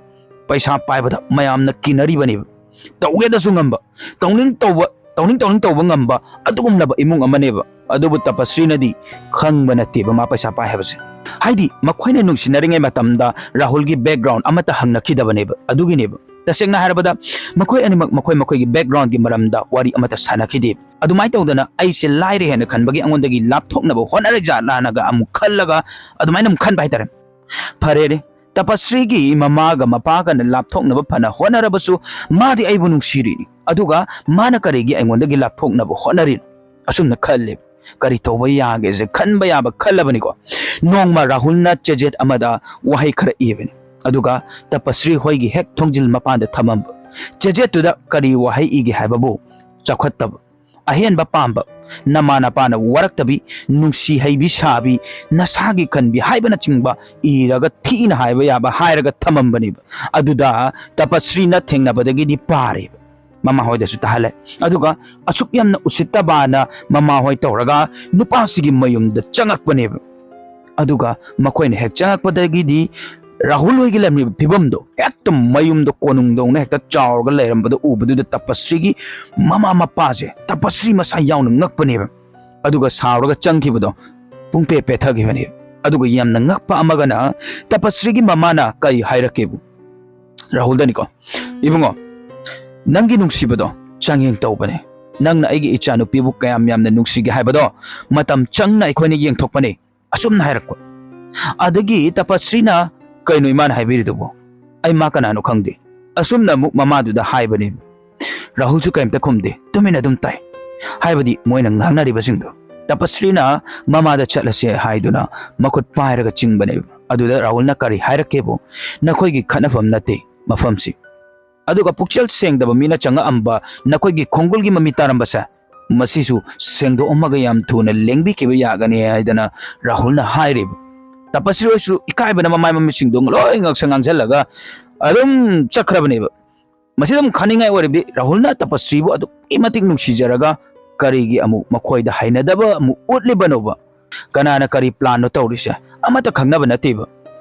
ꯄꯩꯁꯥ ꯄꯥꯏꯕꯗ ꯃꯌꯥꯝꯅ ꯀꯤꯅꯔꯤꯕꯅꯦꯕ, ꯇꯧꯒꯦꯗꯁꯨ ꯉꯝꯕ, ꯇꯧꯅꯤꯡ ꯇꯧꯕ, ꯇꯧꯅꯤꯡ ꯇꯧꯅꯤꯡ ꯇꯧꯕ ꯉꯝꯕ ꯑꯗꯨꯒꯨꯝꯂꯕ ꯏꯃꯨꯡ ꯑꯃꯅꯦꯕ꯫ ꯑꯗꯨꯕꯨ ꯇꯄꯁ꯭ꯔꯤꯅꯗꯤ ꯈꯪꯕ ꯅꯠꯇꯦꯕ ꯃꯥ ꯄꯩꯁꯥ ꯄꯥꯏ ꯍꯥꯏꯕꯁꯦ꯫ ꯍꯥꯏꯗꯤ, ꯃꯈꯣꯏꯅ ꯅꯨꯡꯁꯤꯅꯔꯤꯉꯩ ꯃꯇꯝꯗ ꯔꯥꯍꯨꯜꯒꯤ background ꯑꯃꯠꯇ ꯍꯪꯅꯈꯤꯗꯕꯅꯦꯕ꯫ ꯑꯗꯨꯒꯤꯅꯦꯕ, ꯇꯁꯦꯡꯅ ꯍꯥꯏꯔꯕꯗ, ꯃꯈꯣꯏ ꯑꯅꯤꯃꯛ ꯃꯈꯣꯏ ꯃꯈꯣꯏꯒꯤ backgroundꯒꯤ ꯃꯔꯝꯗ ꯋꯥꯔꯤ ꯑꯃꯠꯇ ꯁꯥꯟꯅꯈꯤꯗꯦ꯫ ꯑꯗꯨꯃꯥꯏꯅ ꯇꯧꯗꯅ ꯑꯩꯁꯦ ꯂꯥꯏꯔꯦ ꯍꯥꯏꯅ ꯈꯟꯕꯒꯤ ꯑꯩꯉꯣꯟꯗꯒꯤ ꯂꯥꯞꯊꯣꯛꯅꯕ ꯍꯣꯠꯅꯔꯖꯥꯠꯂꯥꯅꯒ ꯑꯃꯨꯛ ꯈꯜꯂꯒ, ꯑꯗꯨꯃꯥꯏꯅ ꯑꯃꯨꯛ ꯈꯟꯕ ꯍꯥꯏꯇꯥꯔꯦ꯫ ꯐꯔꯦꯅꯦ, ꯇꯄꯁ꯭ꯔꯤꯒꯤ ꯃꯃꯥꯒ ꯃꯄꯥꯒꯅ ꯂꯥꯞꯊꯣꯛꯅꯕ ꯐꯅ ꯍꯣꯠꯅꯔꯕꯁꯨ, ꯃꯥꯗꯤ ꯑꯩꯕꯨ ꯅꯨꯡꯁꯤꯔꯤꯅꯤ, ꯑꯗꯨꯒ ꯃꯥꯅ ꯀꯔꯤꯒꯤ ꯑꯩꯉꯣꯟꯗꯒꯤ ꯂꯥꯞꯊꯣꯛꯅꯕ ꯍꯣꯠꯅꯔꯤꯅꯣ? ꯑꯁꯨꯝꯅ ꯈꯜꯂꯦ꯫ ꯀꯔꯤ ꯇꯧꯕ ꯌꯥꯒꯦꯁꯦ ꯈꯟꯕ ꯌꯥꯕ ꯈꯜꯂꯕꯅꯤꯀꯣ꯫ ꯅꯣꯡꯃ ꯔꯥꯍꯨꯜꯅ ꯆꯦꯖꯦꯠ ꯑꯃꯗ ꯋꯥꯍꯩ ꯈꯔ ꯏꯕꯅꯤ, ꯑꯗꯨꯒ ꯇꯄꯁ꯭ꯔꯤ ꯍꯣꯏꯒꯤ ꯍꯦꯛ ꯊꯣꯡꯖꯤꯜ ꯃꯄꯥꯟꯗ ꯊꯝꯃꯝꯕ꯫ ꯆꯦꯖꯦꯠꯇꯨꯗ ꯀꯔꯤ ꯋꯥꯍꯩ ꯏꯒꯦ ꯍꯥꯏꯕꯕꯨ, ꯆꯥꯎꯈꯠꯇꯕ, ꯑꯍꯦꯟꯕ ꯄꯥꯝꯕ, ꯅꯃꯥ ꯅꯄꯥꯅ ꯋꯥꯔꯛꯇꯕꯤ, ꯅꯨꯡꯁꯤ ꯍꯩꯕꯤ ꯁꯥꯕꯤ, ꯅꯁꯥꯒꯤ ꯈꯟꯕꯤ ꯍꯥꯏꯕꯅꯆꯤꯡꯕ ꯏꯔꯒ, ꯊꯤꯅ ꯍꯥꯏꯕ ꯌꯥꯕ ꯍꯥꯏꯔꯒ ꯊꯝꯃꯝꯕꯅꯦꯕ꯫ ꯑꯗꯨꯗ ꯇꯄꯁ꯭ꯔꯤꯅ ꯊꯦꯡꯅꯕꯗꯒꯤꯗꯤ ꯄꯥꯔꯦꯕ, ꯃꯃꯥ ꯍꯣꯏꯗꯁꯨ ꯇꯥꯍꯜꯂꯦ꯫ ꯑꯗꯨꯒ ꯑꯁꯨꯛ ꯌꯥꯝꯅ ꯎꯁꯤꯠꯇꯕꯅ ꯃꯃꯥ ꯍꯣꯏ ꯇꯧꯔꯒ ꯅꯨꯄꯥꯁꯤꯒꯤ ꯃꯌꯨꯝꯗ ꯆꯪꯉꯛꯄꯅꯦꯕ꯫ ꯑꯗꯨꯒ ꯃꯈꯣꯏꯅ ꯍꯦꯛ ꯆꯪꯉꯛꯄꯗꯒꯤꯗꯤ ꯔꯥꯍꯨꯜ ꯍꯣꯏꯒꯤ ꯂꯩꯔꯝꯃꯤꯕ ꯐꯤꯕꯝꯗꯣ ꯍꯦꯛꯇ ꯃꯌꯨꯝꯗ ꯀꯣꯅꯨꯡꯗꯧꯅ ꯍꯦꯛꯇ ꯆꯥꯎꯔꯒ ꯂꯩꯔꯝꯕꯗꯣ ꯎꯕꯗꯨꯗ ꯇꯄꯁ꯭ꯔꯤꯒꯤ ꯃꯃꯥ ꯃꯄꯥꯁꯦ, ꯇꯄꯁ꯭ꯔꯤ ꯃꯁꯥ ꯌꯥꯎꯅ ꯉꯛꯄꯅꯦꯕ꯫ ꯑꯗꯨꯒ ꯁꯥꯎꯔꯒ ꯆꯪꯈꯤꯕꯗꯣ ꯄꯨꯡꯄꯦ ꯄꯦꯊꯈꯤꯕꯅꯦꯕ꯫ ꯑꯗꯨꯒ ꯌꯥꯝꯅ ꯉꯛꯄ ꯑꯃꯒꯅ, ꯇꯄꯁ꯭ꯔꯤꯒꯤ ꯃꯃꯥꯅ ꯀꯔꯤ ꯍꯥꯏꯔꯛꯀꯦꯕꯨ? ꯔꯥꯍꯨꯜꯗꯅꯤꯀꯣ, "ꯏꯕꯨꯡꯉꯣ, ꯅꯪꯒꯤ ꯅꯨꯡꯁꯤꯕꯗꯣ ꯆꯥꯡꯌꯦꯡ ꯇꯧꯕꯅꯦ꯫ ꯅꯪꯅ ꯑꯩꯒꯤ ꯏꯆꯥꯅꯨꯄꯤꯕꯨ ꯀꯌꯥꯝ ꯌꯥꯝꯅ ꯅꯨꯡꯁꯤꯒꯦ ꯍꯥꯏꯕꯗꯣ ꯃꯇꯝ ꯆꯪꯅ ꯑꯩꯈꯣꯏꯅ ꯌꯦꯡꯊꯣꯛꯄꯅꯦ", ꯑꯁꯨꯝꯅ ꯍꯥꯏꯔꯛꯄ꯫ ꯑꯗꯒꯤ ꯇꯄꯁ꯭ꯔꯤꯅ, "ꯀꯩꯅꯣ ꯏꯃꯥꯅ ꯍꯥꯏꯕꯤꯔꯤꯗꯨꯕꯣ? ꯑꯩ ꯃꯥ ꯀꯅꯥꯅꯣ ꯈꯪꯗꯦ", ꯑꯁꯨꯝꯅ ꯑꯃꯨꯛ ꯃꯃꯥꯗꯨꯗ ꯍꯥꯏꯕꯅꯦ꯫ ꯔꯥꯍꯨꯜꯁꯨ ꯀꯔꯤꯝꯇ ꯈꯨꯝꯗꯦ, ꯇꯨꯃꯤꯟꯅ ꯑꯗꯨꯝ ꯇꯥꯏ꯫ ꯍꯥꯏꯕꯗꯤ ꯃꯣꯏꯅ ꯉꯥꯡꯅꯔꯤꯕꯁꯤꯡꯗꯣ꯫ ꯇꯄꯁ꯭ꯔꯤꯅ ꯃꯃꯥꯗ ꯆꯠꯂꯁꯦ ꯍꯥꯏꯗꯨꯅ ꯃꯈꯨꯠ ꯄꯥꯏꯔꯒ ꯆꯤꯡꯕꯅꯦꯕ꯫ ꯑꯗꯨꯗ ꯔꯥꯍꯨꯜꯅ ꯀꯔꯤ ꯍꯥꯏꯔꯛꯀꯦꯕꯨ, "ꯅꯈꯣꯏꯒꯤ ꯈꯠꯅꯐꯝ ꯅꯠꯇꯦ ꯃꯐꯝꯁꯤ꯫ ꯑꯗꯨꯒ ꯄꯨꯛꯆꯦꯜ ꯁꯦꯡꯗꯕ ꯃꯤꯅ ꯆꯪꯉꯛꯑꯝꯕ ꯅꯈꯣꯏꯒꯤ ꯈꯣꯡꯒꯨꯜꯒꯤ ꯃꯃꯤ ꯇꯥꯔꯝꯕꯁꯦ, ꯃꯁꯤꯁꯨ ꯁꯦꯡꯗꯣꯛꯑꯝꯃꯒ ꯌꯥꯝ ꯊꯨꯅ ꯂꯦꯡꯕꯤꯈꯤꯕ ꯌꯥꯒꯅꯤ ꯍꯥꯏꯗꯅ ꯔꯥꯍꯨꯜꯅ ꯍꯥꯏꯔꯤꯕ꯫ ꯇꯄꯁ꯭ꯔꯤ ꯍꯣꯏꯁꯨ ꯏꯀꯥꯏꯕꯅ ꯃꯃꯥꯏ ꯃꯃꯤꯠꯁꯤꯡꯗꯣ ꯂꯣꯏ ꯉꯛꯁꯪ ꯉꯥꯡꯁꯤꯜꯂꯒ ꯑꯗꯨꯝ ꯆꯠꯈ꯭ꯔꯕꯅꯦꯕ꯫ ꯃꯁꯤꯗ ꯑꯃꯨꯛ ꯈꯟꯅꯤꯡꯉꯥꯏ ꯑꯣꯏꯔꯤꯕꯗꯤ ꯔꯥꯍꯨꯜꯅ ꯇꯄꯁ꯭ꯔꯤꯕꯨ ꯑꯗꯨꯛꯀꯤ ꯃꯇꯤꯛ ꯅꯨꯡꯁꯤꯖꯔꯒ ꯀꯔꯤꯒꯤ ꯑꯃꯨꯛ ꯃꯈꯣꯏꯗ ꯍꯩꯅꯗꯕ ꯑꯃꯨꯛ ꯎꯠꯂꯤꯕꯅꯣꯕ? ꯀꯅꯥꯅ ꯀꯔꯤ ꯄ꯭ꯂꯥꯟꯅꯣ ꯇꯧꯔꯤꯁꯦ? ꯑꯃꯠꯇ ꯈꯪꯅꯕ ꯅꯠꯇꯦꯕ꯫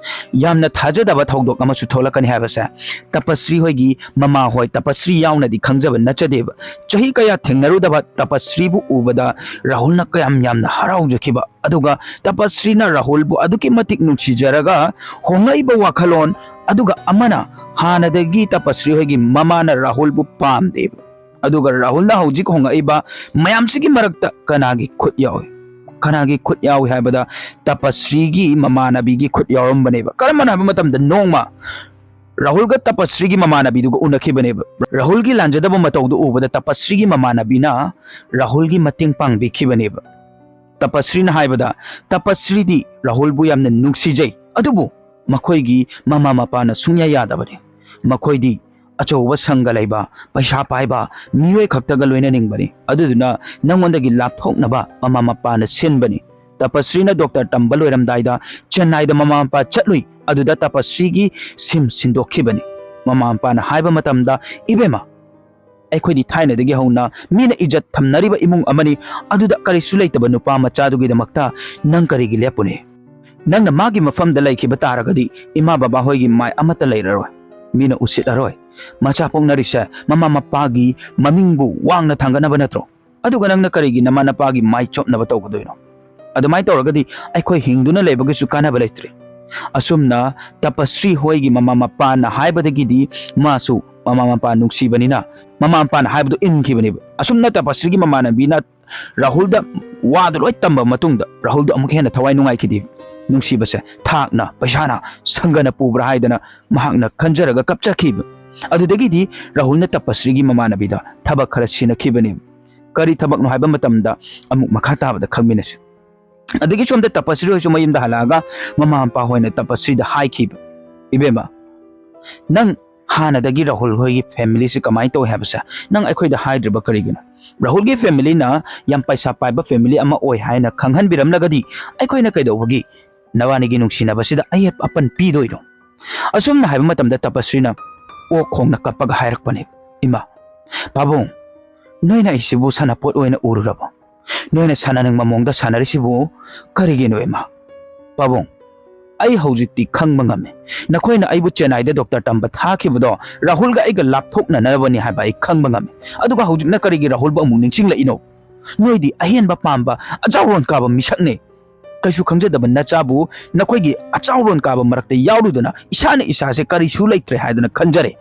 ꯌꯥꯝꯅ ꯊꯥꯖꯗꯕ ꯊꯧꯗꯣꯛ ꯑꯃꯁꯨ ꯊꯣꯛꯂꯛꯀꯅꯤ ꯍꯥꯏꯕꯁꯦ ꯇꯄꯁ꯭ꯔꯤ ꯍꯣꯏꯒꯤ ꯃꯃꯥ ꯍꯣꯏ ꯇꯄꯁ꯭ꯔꯤ ꯌꯥꯎꯅꯗꯤ ꯈꯪꯖꯕ ꯅꯠꯆꯗꯦꯕ꯫ ꯆꯍꯤ ꯀꯌꯥ ꯊꯦꯡꯅꯔꯨꯗꯕ ꯇꯄꯁ꯭ꯔꯤꯕꯨ ꯎꯕꯗ ꯔꯥꯍꯨꯜꯅ ꯀꯌꯥꯝ ꯌꯥꯝꯅ ꯍꯔꯥꯎꯖꯈꯤꯕ, ꯑꯗꯨꯒ ꯇꯄꯁ꯭ꯔꯤꯅ ꯔꯥꯍꯨꯜꯕꯨ ꯑꯗꯨꯛꯀꯤ ꯃꯇꯤꯛ ꯅꯨꯡꯁꯤꯖꯔꯒ ꯍꯣꯡꯂꯛꯏꯕ ꯋꯥꯈꯜꯂꯣꯟ, ꯑꯗꯨꯒ ꯑꯃꯅ ꯍꯥꯟꯅꯗꯒꯤ ꯇꯄꯁ꯭ꯔꯤ ꯍꯣꯏꯒꯤ ꯃꯃꯥꯅ ꯔꯥꯍꯨꯜꯕꯨ ꯄꯥꯝꯗꯦꯕ꯫ ꯑꯗꯨꯒ ꯔꯥꯍꯨꯜꯅ ꯍꯧꯖꯤꯛ ꯍꯣꯡꯂꯛꯏꯕ ꯃꯌꯥꯝꯁꯤꯒꯤ ꯃꯔꯛꯇ ꯀꯅꯥꯒꯤ ꯈꯨꯠ ꯌꯥꯎꯏ? ꯀꯅꯥꯒꯤ ꯈꯨꯠ ꯌꯥꯎꯏ ꯍꯥꯏꯕꯗ ꯇꯄꯁ꯭ꯔꯤꯒꯤ ꯃꯃꯥꯟꯅꯕꯤꯒꯤ ꯈꯨꯠ ꯌꯥꯎꯔꯝꯕꯅꯦꯕ꯫ ꯀꯔꯝꯕꯅ ꯍꯥꯏꯕ ꯃꯇꯝꯗ ꯅꯣꯡꯃ ꯔꯥꯍꯨꯜꯒ ꯇꯄꯁ꯭ꯔꯤꯒꯤ ꯃꯃꯥꯟꯅꯕꯤꯗꯨꯒ ꯎꯅꯈꯤꯕꯅꯦꯕ꯫ ꯔꯥꯍꯨꯜꯒꯤ ꯂꯥꯟꯖꯗꯕ ꯃꯇꯧꯗꯨ ꯎꯕꯗ ꯇꯄꯁ꯭ꯔꯤꯒꯤ ꯃꯃꯥꯟꯅꯕꯤꯅ ꯔꯥꯍꯨꯜꯒꯤ ꯃꯇꯦꯡ ꯄꯥꯡꯕꯤꯈꯤꯕꯅꯦꯕ꯫ ꯇꯄꯁ꯭ꯔꯤꯅ ꯍꯥꯏꯕꯗ ꯇꯄꯁ꯭ꯔꯤꯗꯤ ꯔꯥꯍꯨꯜꯕꯨ ꯌꯥꯝꯅ ꯅꯨꯡꯁꯤꯖꯩ, ꯑꯗꯨꯕꯨ ꯃꯈꯣꯏꯒꯤ ꯃꯃꯥ ꯃꯄꯥꯅ ꯁꯨꯡꯌꯥ ꯌꯥꯗꯕꯅꯤ꯫ ꯃꯈꯣꯏꯗꯤ ꯑꯆꯧꯕ ꯁꯪꯒ ꯂꯩꯕ, ꯄꯩꯁꯥ ꯄꯥꯏꯕ ꯃꯤꯑꯣꯏ ꯈꯛꯇꯒ ꯂꯣꯏꯅꯅꯤꯡꯕꯅꯤ꯫ ꯑꯗꯨꯗꯨꯅ ꯅꯪꯉꯣꯟꯗꯒꯤ ꯂꯥꯞꯊꯣꯛꯅꯕ ꯃꯃꯥ ꯃꯄꯥꯅ ꯁꯤꯟꯕꯅꯤ꯫ ꯇꯄꯁ꯭ꯔꯤꯅ ꯗꯣꯛꯇꯔ ꯇꯝꯕ ꯂꯣꯏꯔꯝꯗꯥꯏꯗ ꯆꯦꯟꯅꯥꯏꯗ ꯃꯃꯥ ꯃꯄꯥ ꯆꯠꯂꯨꯏ꯫ ꯑꯗꯨꯗ ꯇꯄꯁ꯭ꯔꯤꯒꯤ ꯁꯤꯝ ꯁꯤꯟꯗꯣꯛꯈꯤꯕꯅꯤ꯫ ꯃꯃꯥ ꯃꯄꯥꯅ ꯍꯥꯏꯕ ꯃꯇꯝꯗ, "ꯏꯕꯦꯝꯃ, ꯑꯩꯈꯣꯏꯗꯤ ꯊꯥꯏꯅꯗꯒꯤ ꯍꯧꯅ ꯃꯤꯅ ꯏꯖꯠ ꯊꯝꯅꯔꯤꯕ ꯏꯃꯨꯡ ꯑꯃꯅꯤ꯫ ꯑꯗꯨꯗ ꯀꯔꯤꯁꯨ ꯂꯩꯇꯕ ꯅꯨꯄꯥ ꯃꯆꯥꯗꯨꯒꯤꯗꯃꯛꯇ ꯅꯪ ꯀꯔꯤꯒꯤ ꯂꯦꯞꯄꯨꯅꯤ? ꯅꯪꯅ ꯃꯥꯒꯤ ꯃꯐꯝꯗ ꯂꯩꯈꯤꯕ ꯇꯥꯔꯒꯗꯤ ꯏꯃꯥ ꯕꯕꯥ ꯍꯣꯏꯒꯤ ꯃꯥꯏ ꯑꯃꯠꯇ ꯂꯩꯔꯔꯣꯏ꯫ ꯃꯤꯅ ꯎꯁꯤꯠꯂꯔꯣꯏ꯫ ꯃꯆꯥ ꯄꯣꯛꯅꯔꯤꯁꯦ ꯃꯃꯥ ꯃꯄꯥꯒꯤ ꯃꯃꯤꯡꯕꯨ ꯋꯥꯡꯅ ꯊꯥꯡꯒꯠꯅꯕ ꯅꯠꯇ꯭ꯔꯣ? ꯑꯗꯨꯒ ꯅꯪꯅ ꯀꯔꯤꯒꯤ ꯅꯃꯥ ꯅꯄꯥꯒꯤ ꯃꯥꯏ ꯆꯣꯞꯅꯕ ꯇꯧꯒꯗꯣꯏꯅꯣ? ꯑꯗꯨꯃꯥꯏꯅ ꯇꯧꯔꯒꯗꯤ ꯑꯩꯈꯣꯏ ꯍꯤꯡꯗꯨꯅ ꯂꯩꯕꯒꯤꯁꯨ ꯀꯥꯟꯅꯕ ꯂꯩꯇ꯭ꯔꯦ꯫" ꯑꯁꯨꯝꯅ ꯇꯄꯁ꯭ꯔꯤ ꯍꯣꯏꯒꯤ ꯃꯃꯥ ꯃꯄꯥꯅ ꯍꯥꯏꯕꯗꯒꯤꯗꯤ ꯃꯥꯁꯨ ꯃꯃꯥ ꯃꯄꯥ ꯅꯨꯡꯁꯤꯕꯅꯤꯅ ꯃꯃꯥ ꯃꯄꯥꯅ ꯍꯥꯏꯕꯗꯨ ꯏꯟꯈꯤꯕꯅꯦꯕ꯫ ꯑꯁꯨꯝꯅ ꯇꯄꯁ꯭ꯔꯤꯒꯤ ꯃꯃꯥꯟꯅꯕꯤꯅ ꯔꯥꯍꯨꯜꯗ ꯋꯥꯗꯨ ꯂꯣꯏ ꯇꯝꯕ ꯃꯇꯨꯡꯗ ꯔꯥꯍꯨꯜꯗꯣ ꯑꯃꯨꯛ ꯍꯦꯟꯅ ꯊꯋꯥꯏ ꯅꯨꯡꯉꯥꯏꯈꯤꯗꯦ꯫ ꯅꯨꯡꯁꯤꯕꯁꯦ ꯊꯥꯛꯅ, ꯄꯩꯁꯥꯅ, ꯁꯪꯒꯅ ꯄꯨꯕ꯭ꯔꯥ ꯍꯥꯏꯗꯅ ꯃꯍꯥꯛꯅ ꯈꯟꯖꯔꯒ ꯀꯞꯆꯈꯤꯕ꯫ ꯑꯗꯨꯗꯒꯤꯗꯤ ꯔꯥꯍꯨꯜꯅ ꯇꯄꯁ꯭ꯔꯤꯒꯤ ꯃꯃꯥꯟꯅꯕꯤꯗ ꯊꯕꯛ ꯈꯔ ꯁꯤꯟꯅꯈꯤꯕꯅꯤ꯫ ꯀꯔꯤ ꯊꯕꯛꯅꯣ ꯍꯥꯏꯕ ꯃꯇꯝꯗ ꯑꯃꯨꯛ ꯃꯈꯥ ꯇꯥꯕꯗ ꯈꯪꯃꯤꯟꯅꯁꯤ꯫ ꯑꯗꯒꯤ ꯁꯣꯝꯗ ꯇꯄꯁ꯭ꯔꯤ ꯍꯣꯏꯁꯨ ꯃꯌꯨꯝꯗ ꯍꯜꯂꯛꯑꯒ ꯃꯃꯥ ꯃꯄꯥ ꯍꯣꯏꯅ ꯇꯄꯁ꯭ꯔꯤꯗ ꯍꯥꯏꯈꯤꯕ, "ꯏꯕꯦꯝꯃ, ꯅꯪ ꯍꯥꯟꯅꯗꯒꯤ ꯔꯥꯍꯨꯜ ꯍꯣꯏꯒꯤ ꯐꯦꯃꯤꯂꯤꯁꯤ ꯀꯃꯥꯏꯅ ꯇꯧꯏ ꯍꯥꯏꯕꯁꯦ ꯅꯪ ꯑꯩꯈꯣꯏꯗ ꯍꯥꯏꯗ꯭ꯔꯤꯕ ꯀꯔꯤꯒꯤꯅꯣ? ꯔꯥꯍꯨꯜꯒꯤ ꯐꯦꯃꯤꯂꯤꯅ ꯌꯥꯝ ꯄꯩꯁꯥ ꯄꯥꯏꯕ ꯐꯦꯃꯤꯂꯤ ꯑꯃ ꯑꯣꯏ ꯍꯥꯏꯅ ꯈꯪꯍꯟꯕꯤꯔꯝꯂꯒꯗꯤ ꯑꯩꯈꯣꯏꯅ ꯀꯩꯗꯧꯕꯒꯤ ꯅꯕꯥꯅꯤꯒꯤ ꯅꯨꯡꯁꯤꯅꯕꯁꯤꯗ ꯑꯌꯦꯠ ꯑꯄꯟ ꯄꯤꯗꯣꯏꯅꯣ? ꯑꯁꯨꯝꯅ ꯍꯥꯏꯕ ꯃꯇꯝꯗ ꯇꯄꯁ꯭ꯔꯤꯅ ꯑꯣꯛ ꯈꯣꯡꯅ ꯀꯞꯄꯒ ꯍꯥꯏꯔꯛꯄꯅꯦ, "ꯏꯃꯥ, ꯄꯥꯕꯨꯡ, ꯅꯣꯏꯅ ꯑꯩꯁꯤꯕꯨ ꯁꯥꯟꯅꯄꯣꯠ ꯑꯣꯏꯅ ꯎꯔꯨꯔꯕꯣ? ꯅꯣꯏꯅ ꯁꯥꯟꯅꯅꯤꯡꯕ ꯃꯑꯣꯡꯗ ꯁꯥꯟꯅꯔꯤꯁꯤꯕꯨ ꯀꯔꯤꯒꯤꯅꯣ, ꯏꯃꯥ?" "ꯄꯥꯕꯨꯡ, ꯑꯩ ꯍꯧꯖꯤꯛꯇꯤ ꯈꯪꯕ ꯉꯝꯃꯦ꯫ ꯅꯈꯣꯏꯅ ꯑꯩꯕꯨ ꯆꯦꯟꯅꯥꯏꯗ ꯗꯣꯛꯇꯔ ꯇꯝꯕ ꯊꯥꯈꯤꯕꯗꯣ ꯔꯥꯍꯨꯜꯒ ꯑꯩꯒ ꯂꯥꯞꯊꯣꯛꯅꯅꯕꯅꯤ ꯍꯥꯏꯕ ꯑꯩ ꯈꯪꯕ ꯉꯝꯃꯦ꯫ ꯑꯗꯨꯒ ꯍꯧꯖꯤꯛꯅ ꯀꯔꯤꯒꯤ ꯔꯥꯍꯨꯜꯕꯨ ꯑꯃꯨꯛ ꯅꯤꯡꯁꯤꯡꯂꯛꯏꯅꯣ? ꯅꯣꯏꯗꯤ ꯑꯍꯦꯟꯕ ꯄꯥꯝꯕ ꯑꯆꯥꯎꯔꯣꯟ ꯀꯥꯕ ꯃꯤꯁꯛꯅꯦ꯫ ꯀꯩꯁꯨ ꯈꯪꯖꯗꯕ ꯅꯆꯥꯕꯨ ꯅꯈꯣꯏꯒꯤ ꯑꯆꯥꯎꯔꯣꯟ ꯀꯥꯕ ꯃꯔꯛꯇ ꯌꯥꯎꯔꯨꯗꯅ ꯏꯁꯥꯅ ꯏꯁꯥꯁꯦ ꯀꯔꯤꯁꯨ ꯂꯩꯇ꯭ꯔꯦ ꯍꯥꯏꯗꯨꯅ ꯈꯟꯖꯔꯦ꯫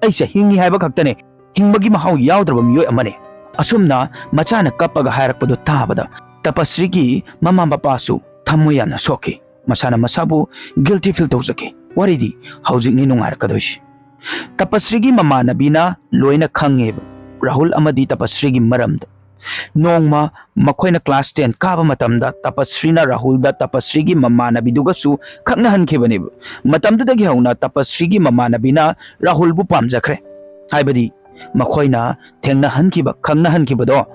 ꯑꯩꯁꯦ ꯍꯤꯡꯉꯤ ꯍꯥꯏꯕ ꯈꯛꯇꯅꯦ, ꯍꯤꯡꯕꯒꯤ ꯃꯍꯥꯎ ꯌꯥꯎꯗ꯭ꯔꯕ ꯃꯤꯑꯣꯏ ꯑꯃꯅꯦ꯫" ꯑꯁꯨꯝꯅ ꯃꯆꯥꯅ ꯀꯞꯄꯒ ꯍꯥꯏꯔꯛꯄꯗꯨ ꯇꯥꯕꯗ ꯇꯄꯁ꯭ꯔꯤꯒꯤ ꯃꯃꯥ ꯃꯄꯥꯁꯨ ꯊꯃꯣꯏ ꯌꯥꯝꯅ ꯁꯣꯛꯈꯤ꯫ ꯃꯁꯥꯅ ꯃꯁꯥꯕꯨ ꯒꯤꯜꯇꯤ ꯐꯤꯜ ꯇꯧꯖꯈꯤ꯫ ꯋꯥꯔꯤꯗꯤ ꯍꯧꯖꯤꯛꯅꯤ ꯅꯨꯡꯉꯥꯏꯔꯛꯀꯗꯣꯏꯁꯤ꯫ ꯇꯄꯁ꯭ꯔꯤꯒꯤ ꯃꯃꯥꯟꯅꯕꯤꯅ ꯂꯣꯏꯅ ꯈꯪꯉꯦꯕ ꯔꯥꯍꯨꯜ ꯑꯃꯗꯤ ꯇꯄꯁ꯭ꯔꯤꯒꯤ ꯃꯔꯝꯗ꯫ ꯅꯣꯡꯃ ꯃꯈꯣꯏꯅ ꯀ꯭ꯂꯥꯁ ꯇꯦꯟ ꯀꯥꯕ ꯃꯇꯝꯗ ꯇꯄꯁ꯭ꯔꯤꯅ ꯔꯥꯍꯨꯜꯗ ꯇꯄꯁ꯭ꯔꯤꯒꯤ ꯃꯃꯥꯟꯅꯕꯤꯗꯨꯒꯁꯨ ꯈꯪꯅꯍꯟꯈꯤꯕꯅꯦꯕ꯫ ꯃꯇꯝꯗꯨꯗꯒꯤ ꯍꯧꯅ ꯇꯄꯁ꯭ꯔꯤꯒꯤ ꯃꯃꯥꯟꯅꯕꯤꯅ ꯔꯥꯍꯨꯜꯕꯨ ꯄꯥꯝꯖꯈ꯭ꯔꯦ꯫ ꯍꯥꯏꯕꯗꯤ ꯃꯈꯣꯏꯅ ꯊꯦꯡꯅꯍꯟꯈꯤꯕ, ꯈꯪꯅꯍꯟꯈꯤꯕꯗꯣ,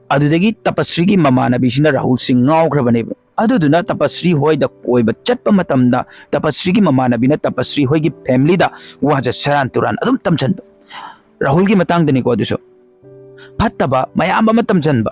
ꯑꯗꯨꯗꯒꯤ ꯇꯄꯁ꯭ꯔꯤꯒꯤ ꯃꯃꯥꯟꯅꯕꯤꯁꯤꯅ ꯔꯥꯍꯨꯜꯁꯤ ꯉꯥꯎꯈ꯭ꯔꯕꯅꯦꯕ꯫ ꯑꯗꯨꯗꯨꯅ ꯇꯄꯁ꯭ꯔꯤ ꯍꯣꯏꯗ ꯀꯣꯏꯕ ꯆꯠꯄ ꯃꯇꯝꯗ ꯇꯄꯁ꯭ꯔꯤꯒꯤ ꯃꯃꯥꯟꯅꯕꯤꯅ ꯇꯄꯁ꯭ꯔꯤ ꯍꯣꯏꯒꯤ ꯐꯦꯃꯤꯂꯤꯗ ꯋꯥꯁꯦ ꯁꯦꯔꯥꯟ ꯇꯨꯔꯥꯟ ꯑꯗꯨꯝ ꯇꯝꯁꯟꯕ꯫ ꯔꯥꯍꯨꯜꯒꯤ ꯃꯇꯥꯡꯗꯅꯤꯀꯣ ꯑꯗꯨꯁꯨ꯫ ꯐꯠꯇꯕ ꯃꯌꯥꯝ ꯑꯃ ꯇꯝꯁꯟꯕ꯫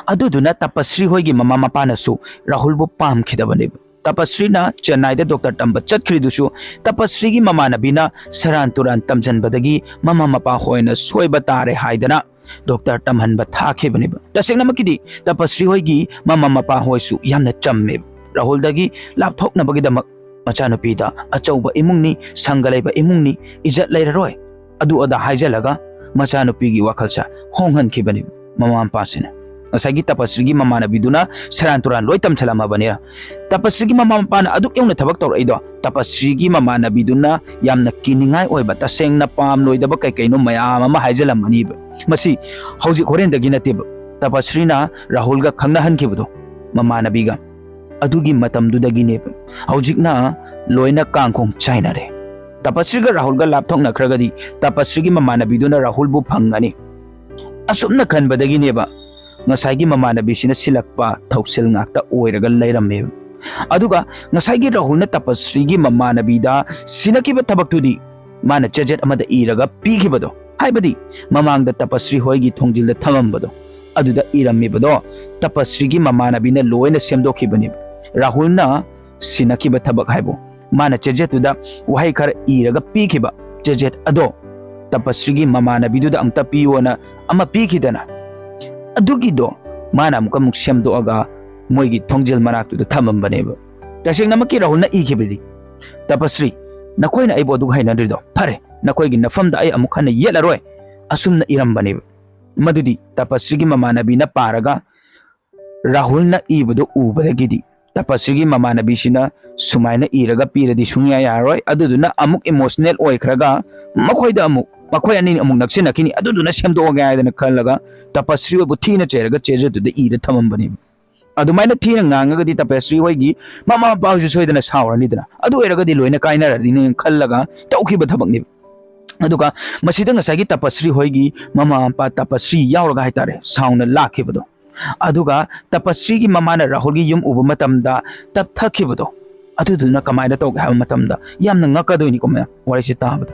ꯑꯗꯨꯗꯨꯅ ꯇꯄꯁ꯭ꯔꯤ ꯍꯣꯏꯒꯤ ꯃꯃꯥ ꯃꯄꯥꯅꯁꯨ ꯔꯥꯍꯨꯜꯕꯨ ꯄꯥꯝꯈꯤꯗꯕꯅꯦꯕ꯫ ꯇꯄꯁ꯭ꯔꯤꯅ ꯆꯦꯟꯅꯥꯏꯗ ꯗꯣꯛꯇꯔ ꯇꯝꯕ ꯆꯠꯈ꯭ꯔꯤꯗꯨꯁꯨ ꯇꯄꯁ꯭ꯔꯤꯒꯤ ꯃꯃꯥꯟꯅꯕꯤꯅ ꯁꯦꯔꯥꯟ ꯇꯨꯔꯥꯟ ꯇꯝꯁꯟꯕꯗꯒꯤ ꯃꯃꯥ ꯃꯄꯥ ꯍꯣꯏꯅ ꯁꯣꯏꯕ ꯇꯥꯔꯦ ꯍꯥꯏꯗꯅ ꯗꯣꯛꯇꯔ ꯇꯝꯍꯟꯕ ꯊꯥꯈꯤꯕꯅꯦꯕ꯫ ꯇꯁꯦꯡꯅꯃꯛꯀꯤꯗꯤ ꯇꯄꯁ꯭ꯔꯤ ꯍꯣꯏꯒꯤ ꯃꯃꯥ ꯃꯄꯥ ꯍꯣꯏꯁꯨ ꯌꯥꯝꯅ ꯆꯝꯃꯦꯕ꯫ ꯔꯥꯍꯨꯜꯗꯒꯤ ꯂꯥꯞꯊꯣꯛꯅꯕꯒꯤꯗꯃꯛ ꯃꯆꯥꯅꯨꯄꯤꯗ ꯑꯆꯧꯕ ꯏꯃꯨꯡꯅꯤ, ꯁꯪꯒ ꯂꯩꯕ ꯏꯃꯨꯡꯅꯤ, ꯏꯖꯠ ꯂꯩꯔꯔꯣꯏ, ꯑꯗꯨ ꯑꯗꯥ ꯍꯥꯏꯖꯜꯂꯒ ꯃꯆꯥꯅꯨꯄꯤꯒꯤ ꯋꯥꯈꯜꯁꯦ ꯍꯣꯡꯍꯟꯈꯤꯕꯅꯤ ꯃꯃꯥ ꯃꯄꯥꯁꯤꯅ꯫ ꯉꯁꯥꯏꯒꯤ ꯇꯄꯁ꯭ꯔꯤꯒꯤ ꯃꯃꯥꯟꯅꯕꯤꯗꯨꯅ ꯁꯦꯔꯥꯟ ꯇꯨꯔꯥꯟ ꯂꯣꯏ ꯇꯝꯁꯤꯜꯂꯝꯃꯕꯅꯤꯅ꯫ ꯇꯄꯁ꯭ꯔꯤꯒꯤ ꯃꯃꯥ ꯃꯄꯥꯅ ꯑꯗꯨꯛ ꯌꯧꯅ ꯊꯕꯛ ꯇꯧꯔꯛꯏꯗꯣ ꯇꯄꯁ꯭ꯔꯤꯒꯤ ꯃꯃꯥꯟꯅꯕꯤꯗꯨꯅ ꯌꯥꯝꯅ ꯀꯤꯅꯤꯡꯉꯥꯏ ꯑꯣꯏꯕ, ꯇꯁꯦꯡꯅ ꯄꯥꯝꯂꯣꯏꯗꯕ ꯀꯩ ꯀꯩꯅꯣ ꯃꯌꯥꯝ ꯑꯃ ꯍꯥꯏꯖꯜꯂꯝꯃꯅꯤꯕ꯫ ꯃꯁꯤ ꯍꯧꯖꯤꯛ ꯍꯣꯔꯦꯟꯗꯒꯤ ꯅꯠꯇꯦꯕ꯫ ꯇꯄꯁ꯭ꯔꯤꯅ ꯔꯥꯍꯨꯜꯒ ꯈꯪꯅꯍꯟꯈꯤꯕꯗꯣ ꯃꯃꯥꯟꯅꯕꯤꯒ, ꯑꯗꯨꯒꯤ ꯃꯇꯝꯗꯨꯗꯒꯤꯅꯦꯕ꯫ ꯍꯧꯖꯤꯛꯅ ꯂꯣꯏꯅ ꯀꯥꯡꯈꯣꯡ ꯆꯥꯏꯅꯔꯦ꯫ ꯇꯄꯁ꯭ꯔꯤꯒ ꯔꯥꯍꯨꯜꯒ ꯂꯥꯞꯊꯣꯛꯅꯈ꯭ꯔꯒꯗꯤ ꯇꯄꯁ꯭ꯔꯤꯒꯤ ꯃꯃꯥꯟꯅꯕꯤꯗꯨꯅ ꯔꯥꯍꯨꯜꯕꯨ ꯐꯪꯒꯅꯤ꯫ ꯑꯁꯨꯝꯅ ꯈꯟꯕꯗꯒꯤꯅꯦꯕ ꯉꯁꯥꯏꯒꯤ ꯃꯃꯥꯟꯅꯕꯤꯁꯤꯅ ꯁꯤꯜꯂꯛꯄ ꯊꯧꯁꯤꯜ ꯉꯥꯛꯇ ꯑꯣꯏꯔꯒ ꯂꯩꯔꯝꯃꯦꯕ꯫ ꯑꯗꯨꯒ ꯉꯁꯥꯏꯒꯤ ꯔꯥꯍꯨꯜꯅ ꯇꯄꯁ꯭ꯔꯤꯒꯤ ꯃꯃꯥꯟꯅꯕꯤꯗ ꯁꯤꯟꯅꯈꯤꯕ ꯊꯕꯛꯇꯨꯗꯤ ꯃꯥꯅ ꯆꯦꯖꯦꯠ ꯑꯃꯗ ꯏꯔꯒ ꯄꯤꯈꯤꯕꯗꯣ, ꯍꯥꯏꯕꯗꯤ ꯃꯃꯥꯡꯗ ꯇꯄꯁ꯭ꯔꯤ ꯍꯣꯏꯒꯤ ꯊꯣꯡꯖꯤꯜꯗ ꯊꯝꯃꯝꯕꯗꯣ, ꯑꯗꯨꯗ ꯏꯔꯝꯃꯤꯕꯗꯣ ꯇꯄꯁ꯭ꯔꯤꯒꯤ ꯃꯃꯥꯟꯅꯕꯤꯅ ꯂꯣꯏꯅ ꯁꯦꯝꯗꯣꯛꯈꯤꯕꯅꯦꯕ꯫ ꯔꯥꯍꯨꯜꯅ ꯁꯤꯟꯅꯈꯤꯕ ꯊꯕꯛ ꯍꯥꯏꯕꯨ ꯃꯥꯅ ꯆꯦꯖꯦꯠꯇꯨꯗ ꯋꯥꯍꯩ ꯈꯔ ꯏꯔꯒ ꯄꯤꯈꯤꯕ ꯆꯦꯖꯦꯠ ꯑꯗꯣ ꯇꯄꯁ꯭ꯔꯤꯒꯤ ꯃꯃꯥꯟꯅꯕꯤꯗꯨꯗ ꯑꯝꯇ ꯄꯤꯌꯣꯅ ꯑꯃ ꯄꯤꯈꯤꯗꯅ, ꯑꯗꯨꯒꯤꯗꯣ ꯃꯥꯅ ꯑꯃꯨꯛꯀ ꯑꯃꯨꯛ ꯁꯦꯝꯗꯣꯛꯑꯒ ꯃꯣꯏꯒꯤ ꯊꯣꯡꯖꯤꯜ ꯃꯅꯥꯛꯇꯨꯗ ꯊꯝꯃꯝꯕꯅꯦꯕ꯫ ꯇꯁꯦꯡꯅꯃꯛꯀꯤ ꯔꯥꯍꯨꯜꯅ ꯏꯈꯤꯕꯗꯤ, "ꯇꯄꯁ꯭ꯔꯤ, ꯅꯈꯣꯏꯅ ꯑꯩꯕꯨ ꯑꯗꯨꯛ ꯍꯩꯅꯗ꯭ꯔꯤꯗꯣ ꯐꯔꯦ, ꯅꯈꯣꯏꯒꯤ ꯅꯐꯝꯗ ꯑꯩ ꯑꯃꯨꯛ ꯍꯟꯅ ꯌꯦꯠꯂꯔꯣꯏ", ꯑꯁꯨꯝꯅ ꯏꯔꯝꯕꯅꯦꯕ꯫ ꯃꯗꯨꯗꯤ ꯇꯄꯁ꯭ꯔꯤꯒꯤ ꯃꯃꯥꯟꯅꯕꯤꯅ ꯄꯥꯔꯒ ꯔꯥꯍꯨꯜꯅ ꯏꯕꯗꯨ ꯎꯕꯗꯒꯤꯗꯤ ꯇꯄꯁ꯭ꯔꯤꯒꯤ ꯃꯃꯥꯟꯅꯕꯤꯁꯤꯅ ꯁꯨꯃꯥꯏꯅ ꯏꯔꯒ ꯄꯤꯔꯗꯤ ꯁꯨꯡꯌꯥ ꯌꯥꯔꯔꯣꯏ, ꯑꯗꯨꯗꯨꯅ ꯑꯃꯨꯛ ꯏꯃꯣꯁꯅꯦꯜ ꯑꯣꯏꯈ꯭ꯔꯒ ꯃꯈꯣꯏꯗ ꯑꯃꯨꯛ, ꯃꯈꯣꯏ ꯑꯅꯤꯅꯤ ꯑꯃꯨꯛ ꯅꯛꯁꯤꯟꯅꯈꯤꯅꯤ, ꯑꯗꯨꯗꯨꯅ ꯁꯦꯝꯗꯣꯛꯑꯒꯦ ꯍꯥꯏꯗꯅ ꯈꯜꯂꯒ ꯇꯄꯁ꯭ꯔꯤ ꯑꯣꯏꯕꯨ ꯊꯤꯅ ꯆꯩꯔꯒ ꯆꯦꯖꯦꯠꯇꯨꯗ ꯏꯔ ꯊꯝꯃꯝꯕꯅꯦꯕ꯫ ꯑꯗꯨꯃꯥꯏꯅ ꯊꯤꯅ ꯉꯥꯡꯉꯒꯗꯤ ꯇꯄꯁ꯭ꯔꯤ ꯍꯣꯏꯒꯤ ꯃꯃꯥ ꯃꯄꯥ ꯍꯣꯏꯁꯨ ꯁꯣꯏꯗꯅ ꯁꯥꯎꯔꯅꯤꯗꯅ, ꯑꯗꯨ ꯑꯣꯏꯔꯒꯗꯤ ꯂꯣꯏꯅ ꯀꯥꯏꯅꯔꯅꯤꯅ ꯈꯜꯂꯒ ꯇꯧꯈꯤꯕ ꯊꯕꯛꯅꯦꯕ꯫ ꯑꯗꯨꯒ ꯃꯁꯤꯗ ꯉꯁꯥꯏꯒꯤ ꯇꯄꯁ꯭ꯔꯤ ꯍꯣꯏꯒꯤ ꯃꯃꯥ ꯃꯄꯥ ꯇꯄꯁ꯭ꯔꯤ ꯌꯥꯎꯔꯒ ꯍꯥꯏꯇꯥꯔꯦ, ꯁꯥꯎꯅ ꯂꯥꯛꯈꯤꯕꯗꯣ, ꯑꯗꯨꯒ ꯇꯄꯁ꯭ꯔꯤꯒꯤ ꯃꯃꯥꯅ ꯔꯥꯍꯨꯜꯒꯤ ꯌꯨꯝ ꯎꯕ ꯃꯇꯝꯗ ꯇꯞꯊꯈꯤꯕꯗꯣ, ꯑꯗꯨꯗꯨꯅ ꯀꯃꯥꯏꯅ ꯇꯧꯒꯦ ꯍꯥꯏꯕ ꯃꯇꯝꯗ ꯌꯥꯝꯅ ꯉꯛꯀꯗꯣꯏꯅꯤꯀꯣ ꯃꯌꯥꯝ, ꯋꯥꯔꯤꯁꯦ ꯇꯥꯕꯗ꯫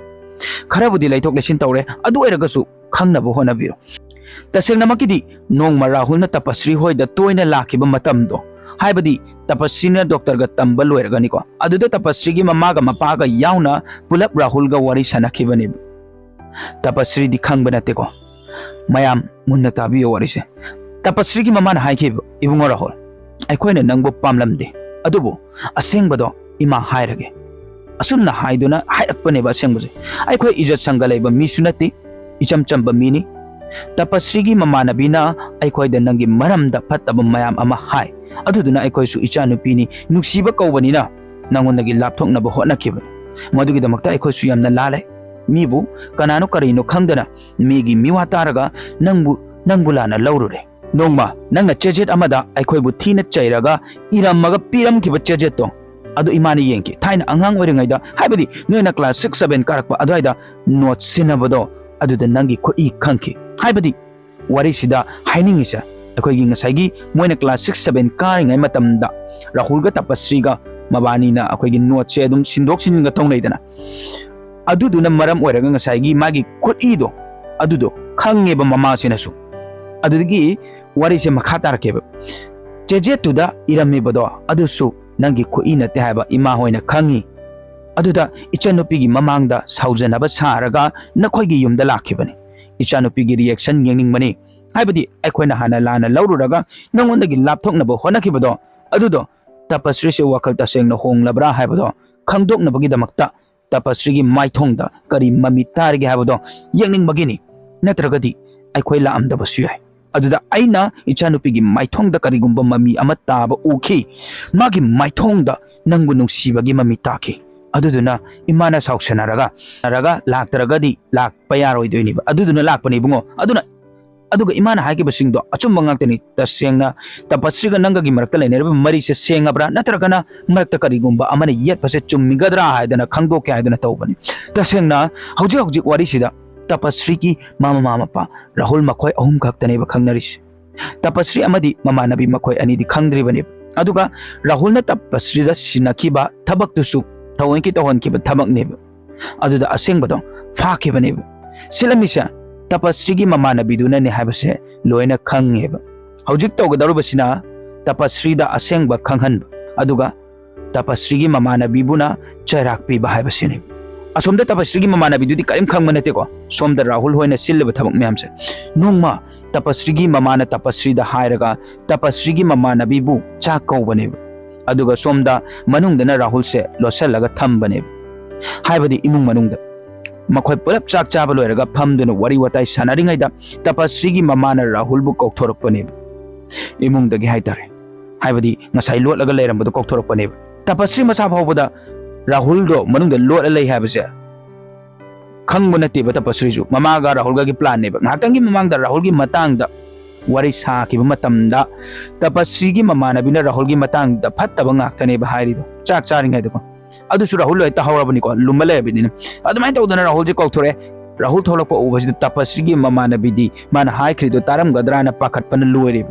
ꯈꯔꯕꯨꯗꯤ ꯂꯩꯊꯣꯛ ꯂꯩꯁꯤꯟ ꯇꯧꯔꯦ, ꯑꯗꯨ ꯑꯣꯏꯔꯒꯁꯨ ꯈꯪꯅꯕ ꯍꯣꯠꯅꯕꯤꯌꯨ꯫ ꯇꯁꯦꯡꯅꯃꯛꯀꯤꯗꯤ ꯅꯣꯡꯃ ꯔꯥꯍꯨꯜꯅ ꯇꯄꯁ꯭ꯔꯤ ꯍꯣꯏꯗ ꯇꯣꯏꯅ ꯂꯥꯛꯈꯤꯕ ꯃꯇꯝꯗꯣ, ꯍꯥꯏꯕꯗꯤ ꯇꯄꯁ꯭ꯔꯤꯅ ꯗꯣꯛꯇꯔꯒ ꯇꯝꯕ ꯂꯣꯏꯔꯒꯅꯤꯀꯣ, ꯑꯗꯨꯗ ꯇꯄꯁ꯭ꯔꯤꯒꯤ ꯃꯃꯥꯒ ꯃꯄꯥꯒ ꯌꯥꯎꯅ ꯄꯨꯂꯞ ꯔꯥꯍꯨꯜꯒ ꯋꯥꯔꯤ ꯁꯥꯟꯅꯈꯤꯕꯅꯦꯕ꯫ ꯇꯄꯁ꯭ꯔꯤꯗꯤ ꯈꯪꯕ ꯅꯠꯇꯦꯀꯣ꯫ ꯃꯌꯥꯝ ꯃꯨꯟꯅ ꯇꯥꯕꯤꯌꯨ ꯋꯥꯔꯤꯁꯦ꯫ ꯇꯄꯁ꯭ꯔꯤꯒꯤ ꯃꯃꯥꯅ ꯍꯥꯏꯈꯤꯕ, "ꯏꯕꯨꯡꯉꯣ ꯔꯥꯍꯨꯜ, ꯑꯩꯈꯣꯏꯅ ꯅꯪꯕꯨ ꯄꯥꯝꯂꯝꯗꯦ, ꯑꯗꯨꯕꯨ ꯑꯁꯦꯡꯕꯗꯣ ꯏꯃꯥ ꯍꯥꯏꯔꯒꯦ"꯫ ꯑꯁꯨꯝꯅ ꯍꯥꯏꯗꯨꯅ ꯍꯥꯏꯔꯛꯄꯅꯦꯕ ꯑꯁꯦꯡꯕꯁꯦ꯫ "ꯑꯩꯈꯣꯏ ꯏꯖꯠ ꯁꯪꯒ ꯂꯩꯕ ꯃꯤꯁꯨ ꯅꯠꯇꯦ, ꯏꯆꯝ ꯆꯝꯕ ꯃꯤꯅꯤ꯫ ꯇꯄꯁ꯭ꯔꯤꯒꯤ ꯃꯃꯥꯟꯅꯕꯤꯅ ꯑꯩꯈꯣꯏꯗ ꯅꯪꯒꯤ ꯃꯔꯝꯗ ꯐꯠꯇꯕ ꯃꯌꯥꯝ ꯑꯃ ꯍꯥꯏ, ꯑꯗꯨꯗꯨꯅ ꯑꯩꯈꯣꯏꯁꯨ ꯏꯆꯥꯅꯨꯄꯤꯅꯤ, ꯅꯨꯡꯁꯤꯕ ꯀꯧꯕꯅꯤꯅ ꯅꯉꯣꯟꯗꯒꯤ ꯂꯥꯞꯊꯣꯛꯅꯕ ꯍꯣꯠꯅꯈꯤꯕꯅꯤ꯫ ꯃꯗꯨꯒꯤꯗꯃꯛꯇ ꯑꯩꯈꯣꯏꯁꯨ ꯌꯥꯝꯅ ꯂꯥꯜꯂꯦ꯫ ꯃꯤꯕꯨ ꯀꯅꯥꯅꯣ ꯀꯔꯤꯅꯣ ꯈꯪꯗꯅ ꯃꯤꯒꯤ ꯃꯤꯋꯥ ꯇꯥꯔꯒ ꯅꯪꯕꯨ, ꯅꯪꯕꯨ ꯂꯥꯟꯅ ꯂꯧꯔꯨꯔꯦ꯫ ꯅꯣꯡꯃ ꯅꯪꯅ ꯆꯦꯖꯦꯠ ꯑꯃꯗ ꯑꯩꯈꯣꯏꯕꯨ ꯊꯤꯅ ꯆꯩꯔꯒ ꯏꯔꯝꯃꯒ ꯄꯤꯔꯝꯈꯤꯕ ꯆꯦꯖꯦꯠꯇꯣ, ꯑꯗꯨ ꯏꯃꯥꯅ ꯌꯦꯡꯈꯤ꯫ ꯊꯥꯏꯅ ꯑꯉꯥꯡ ꯑꯣꯏꯔꯤꯉꯩꯗ, ꯍꯥꯏꯕꯗꯤ ꯅꯣꯏꯅ ꯀ꯭ꯂꯥꯁ ꯁꯤꯛꯁ ꯁꯚꯦꯟ ꯀꯥꯔꯛꯄ ꯑꯗꯨꯋꯥꯏꯗ ꯅꯣꯠ ꯁꯤꯟꯅꯕꯗꯣ, ꯑꯗꯨꯗ ꯅꯪꯒꯤ ꯈꯨꯠꯏ ꯈꯪꯈꯤ꯫ ꯍꯥꯏꯕꯗꯤ ꯋꯥꯔꯤꯁꯤꯗ ꯍꯥꯏꯅꯤꯡꯉꯤꯁꯦ, ꯑꯩꯈꯣꯏꯒꯤ ꯉꯁꯥꯏꯒꯤ ꯃꯣꯏꯅ ꯀ꯭ꯂꯥꯁ ꯁꯤꯛꯁ ꯁꯚꯦꯟ ꯀꯥꯔꯤꯉꯩ ꯃꯇꯝꯗ ꯔꯥꯍꯨꯜꯒ ꯇꯄꯁ꯭ꯔꯤꯒ ꯃꯕꯥꯅꯤꯅ ꯑꯩꯈꯣꯏꯒꯤ ꯅꯣꯠꯁꯦ ꯑꯗꯨꯝ ꯁꯤꯟꯗꯣꯛ ꯁꯤꯟꯖꯤꯟꯒ ꯇꯧꯅꯩꯗꯅ, ꯑꯗꯨꯗꯨꯅ ꯃꯔꯝ ꯑꯣꯏꯔꯒ ꯉꯁꯥꯏꯒꯤ ꯃꯥꯒꯤ ꯈꯨꯠꯏꯗꯣ, ꯑꯗꯨꯗꯣ ꯈꯪꯉꯦꯕ ꯃꯃꯥꯁꯤꯅꯁꯨ꯫ ꯑꯗꯨꯗꯒꯤ ꯋꯥꯔꯤꯁꯦ ꯃꯈꯥ ꯇꯥꯔꯛꯀꯦꯕ꯫ ꯆꯦꯖꯦꯠꯇꯨꯗ ꯏꯔꯝꯃꯤꯕꯗꯣ ꯑꯗꯨꯁꯨ ꯅꯪꯒꯤ ꯈꯨꯠꯏ ꯅꯠꯇꯦ ꯍꯥꯏꯕ ꯏꯃꯥ ꯍꯣꯏꯅ ꯈꯪꯉꯤ꯫ ꯑꯗꯨꯗ ꯏꯆꯟꯅꯨꯄꯤꯒꯤ ꯃꯃꯥꯡꯗ ꯁꯥꯎꯖꯅꯕ ꯁꯥꯔꯒ ꯅꯈꯣꯏꯒꯤ ꯌꯨꯝꯗ ꯂꯥꯛꯈꯤꯕꯅꯤ꯫ ꯏꯆꯥꯅꯨꯄꯤꯒꯤ ꯔꯤꯌꯦꯛꯁꯟ ꯌꯦꯡꯅꯤꯡꯕꯅꯤ꯫ ꯍꯥꯏꯕꯗꯤ ꯑꯩꯈꯣꯏꯅ ꯍꯥꯟꯅ ꯂꯥꯟꯅ ꯂꯧꯔꯨꯔꯒ ꯅꯉꯣꯟꯗꯒꯤ ꯂꯥꯞꯊꯣꯛꯅꯕ ꯍꯣꯠꯅꯈꯤꯕꯗꯣ, ꯑꯗꯨꯗꯣ ꯇꯄꯁ꯭ꯔꯤꯁꯦ ꯋꯥꯈꯜ ꯇꯁꯦꯡꯅ ꯍꯣꯡꯂꯕ꯭ꯔꯥ ꯍꯥꯏꯕꯗꯣ ꯈꯪꯗꯣꯛꯅꯕꯒꯤꯗꯃꯛꯇ ꯇꯄꯁ꯭ꯔꯤꯒꯤ ꯃꯥꯏꯊꯣꯡꯗ ꯀꯔꯤ ꯃꯃꯤ ꯇꯥꯔꯤꯒꯦ ꯍꯥꯏꯕꯗꯣ ꯌꯦꯡꯅꯤꯡꯕꯒꯤꯅꯤ꯫ ꯅꯠꯇ꯭ꯔꯒꯗꯤ ꯑꯩꯈꯣꯏ ꯂꯥꯛꯑꯝꯗꯕꯁꯨ ꯌꯥꯏ꯫ ꯑꯗꯨꯗ ꯑꯩꯅ ꯏꯆꯥꯅꯨꯄꯤꯒꯤ ꯃꯥꯏꯊꯣꯡꯗ ꯀꯔꯤꯒꯨꯝꯕ ꯃꯃꯤ ꯑꯃ ꯇꯥꯕ ꯎꯈꯤ, ꯃꯥꯒꯤ ꯃꯥꯏꯊꯣꯡꯗ ꯅꯪꯕꯨ ꯅꯨꯡꯁꯤꯕꯒꯤ ꯃꯃꯤ ꯇꯥꯈꯤ꯫ ꯑꯗꯨꯗꯨꯅ ꯏꯃꯥꯅ ꯁꯥꯎꯁꯟꯅꯔꯒ, ꯅꯔꯒ ꯂꯥꯛꯇ꯭ꯔꯒꯗꯤ ꯂꯥꯛꯄ ꯌꯥꯔꯣꯏꯗꯣꯏꯅꯦꯕ꯫ ꯑꯗꯨꯗꯨꯅ ꯂꯥꯛꯄꯅꯦ ꯏꯕꯨꯡꯉꯣ꯫ ꯑꯗꯨꯅ, ꯑꯗꯨꯒ ꯏꯃꯥꯅ ꯍꯥꯏꯈꯤꯕꯁꯤꯡꯗꯣ ꯑꯆꯨꯝꯕ ꯉꯥꯛꯇꯅꯤ꯫ ꯇꯁꯦꯡꯅ ꯇꯄꯁ꯭ꯔꯤꯒ ꯅꯪꯒꯒꯤ ꯃꯔꯛꯇ ꯂꯩꯅꯔꯤꯕ ꯃꯔꯤꯁꯦ ꯁꯦꯡꯉꯕ꯭ꯔꯥ, ꯅꯠꯇ꯭ꯔꯒꯅ ꯃꯔꯛꯇ ꯀꯔꯤꯒꯨꯝꯕ ꯑꯃꯅ ꯌꯦꯠꯄꯁꯦ ꯆꯨꯝꯃꯤꯒꯗ꯭ꯔꯥ ꯍꯥꯏꯗꯅ ꯈꯪꯗꯣꯛꯀꯦ ꯍꯥꯏꯗꯅ ꯇꯧꯕꯅꯤ꯫ ꯇꯁꯦꯡꯅ ꯍꯧꯖꯤꯛ ꯍꯧꯖꯤꯛ ꯋꯥꯔꯤꯁꯤꯗ ꯇꯄꯁ꯭ꯔꯤꯒꯤ ꯃꯃꯥ ꯃꯄꯥ ꯔꯥꯍꯨꯜ ꯃꯈꯣꯏ ꯑꯍꯨꯝ ꯈꯛꯇꯅꯦꯕ ꯈꯪꯅꯔꯤꯁꯦ꯫ ꯇꯄꯁ꯭ꯔꯤ ꯑꯃꯗꯤ ꯃꯃꯥꯟꯅꯕꯤ ꯃꯈꯣꯏ ꯑꯅꯤꯗꯤ ꯈꯪꯗ꯭ꯔꯤꯕꯅꯦꯕ꯫ ꯑꯗꯨꯒ ꯔꯥꯍꯨꯜꯅ ꯇꯄꯁ꯭ꯔꯤꯗ ꯁꯤꯟꯅꯈꯤꯕ ꯊꯕꯛꯇꯨꯁꯨ ꯊꯑꯣꯏꯀꯤ ꯇꯧꯍꯟꯈꯤꯕ ꯊꯕꯛꯅꯦꯕ꯫ ꯑꯗꯨꯗ ꯑꯁꯦꯡꯕꯗꯣ ꯐꯥꯈꯤꯕꯅꯦꯕ꯫ ꯁꯤꯜꯂꯝꯃꯤꯁꯦ ꯇꯄꯁ꯭ꯔꯤꯒꯤ ꯃꯃꯥꯟꯅꯕꯤꯗꯨꯅꯅꯦ ꯍꯥꯏꯕꯁꯦ ꯂꯣꯏꯅ ꯈꯪꯉꯦꯕ꯫ ꯍꯧꯖꯤꯛ ꯇꯧꯒꯗꯧꯔꯤꯕꯁꯤꯅ ꯇꯄꯁ꯭ꯔꯤꯗ ꯑꯁꯦꯡꯕ ꯈꯪꯍꯟꯕ, ꯑꯗꯨꯒ ꯇꯄꯁ꯭ꯔꯤꯒꯤ ꯃꯃꯥꯟꯅꯕꯤꯕꯨꯅ ꯆꯩꯔꯥꯛ ꯄꯤꯕ ꯍꯥꯏꯕꯁꯤꯅꯤ꯫ ꯑꯁꯣꯝꯗ ꯇꯄꯁ꯭ꯔꯤꯒꯤ ꯃꯃꯥꯟꯅꯕꯤꯗꯨꯗꯤ ꯀꯔꯤꯝ ꯈꯪꯕ ꯅꯠꯇꯦꯀꯣ, ꯁꯣꯝꯗ ꯔꯥꯍꯨꯜ ꯍꯣꯏꯅ ꯁꯤꯜꯂꯤꯕ ꯊꯕꯛ ꯃꯌꯥꯝꯁꯦ꯫ ꯅꯣꯡꯃ ꯇꯄꯁ꯭ꯔꯤꯒꯤ ꯃꯃꯥꯅ ꯇꯄꯁ꯭ꯔꯤꯗ ꯍꯥꯏꯔꯒ ꯇꯄꯁ꯭ꯔꯤꯒꯤ ꯃꯃꯥꯟꯅꯕꯤꯕꯨ ꯆꯥꯛ ꯀꯧꯕꯅꯦꯕ꯫ ꯑꯗꯨꯒ ꯁꯣꯝꯗ ꯃꯅꯨꯡꯗꯅ ꯔꯥꯍꯨꯜꯁꯦ ꯂꯣꯠꯁꯤꯜꯂꯒ ꯊꯝꯕꯅꯦꯕ꯫ ꯍꯥꯏꯕꯗꯤ ꯏꯃꯨꯡ ꯃꯅꯨꯡꯗ ꯃꯈꯣꯏ ꯄꯨꯂꯞ ꯆꯥꯛ ꯆꯥꯕ ꯂꯣꯏꯔꯒ ꯐꯝꯗꯨꯅ ꯋꯥꯔꯤ ꯋꯥꯇꯥꯏ ꯁꯥꯟꯅꯔꯤꯉꯩꯗ ꯇꯄꯁ꯭ꯔꯤꯒꯤ ꯃꯃꯥꯅ ꯔꯥꯍꯨꯜꯕꯨ ꯀꯧꯊꯣꯔꯛꯄꯅꯦꯕ꯫ ꯏꯃꯨꯡꯗꯒꯤ ꯍꯥꯏꯇꯥꯔꯦ꯫ ꯍꯥꯏꯕꯗꯤ ꯉꯁꯥꯏ ꯂꯣꯠꯂꯒ ꯂꯩꯔꯝꯕꯗꯣ ꯀꯧꯊꯣꯔꯛꯄꯅꯦꯕ꯫ ꯇꯄꯁ꯭ꯔꯤ ꯃꯁꯥ ꯐꯥꯎꯕꯗ ꯔꯥꯍꯨꯜꯗꯣ ꯃꯅꯨꯡꯗ ꯂꯣꯠꯂ ꯂꯩ ꯍꯥꯏꯕꯁꯦ ꯈꯪꯕ ꯅꯠꯇꯦꯕ ꯇꯄꯁ꯭ꯔꯤꯁꯨ꯫ ꯃꯃꯥꯒ ꯔꯥꯍꯨꯜꯒꯒꯤ ꯄ꯭ꯂꯥꯟꯅꯦꯕ꯫ ꯉꯥꯏꯍꯥꯛꯇꯪꯒꯤ ꯃꯃꯥꯡꯗ ꯔꯥꯍꯨꯜꯒꯤ ꯃꯇꯥꯡꯗ ꯋꯥꯔꯤ ꯁꯥꯈꯤꯕ ꯃꯇꯝꯗ ꯇꯄꯁ꯭ꯔꯤꯒꯤ ꯃꯃꯥꯟꯅꯕꯤꯅ ꯔꯥꯍꯨꯜꯒꯤ ꯃꯇꯥꯡꯗ ꯐꯠꯇꯕ ꯉꯥꯛꯇꯅꯦꯕ ꯍꯥꯏꯔꯤꯗꯣ꯫ ꯆꯥꯛ ꯆꯥꯔꯤꯉꯩꯗꯀꯣ꯫ ꯑꯗꯨꯁꯨ ꯔꯥꯍꯨꯜ ꯍꯦꯛꯇ ꯍꯧꯔꯕꯅꯤꯀꯣ, ꯂꯨꯝꯃ ꯂꯩꯔꯕꯅꯤꯅ꯫ ꯑꯗꯨꯃꯥꯏꯅ ꯇꯧꯗꯅ ꯔꯥꯍꯨꯜꯁꯦ ꯀꯧꯊꯣꯔꯛꯑꯦ꯫ ꯔꯥꯍꯨꯜ ꯊꯣꯛꯂꯛꯄ ꯎꯕꯁꯤꯗ ꯇꯄꯁ꯭ꯔꯤꯒꯤ ꯃꯃꯥꯟꯅꯕꯤꯗꯤ ꯃꯥꯅ ꯍꯥꯏꯈ꯭ꯔꯤꯗꯣ ꯇꯥꯔꯝꯒꯗ꯭ꯔꯥꯅ ꯄꯥꯈꯠꯄꯅ ꯂꯣꯏꯔꯦ꯫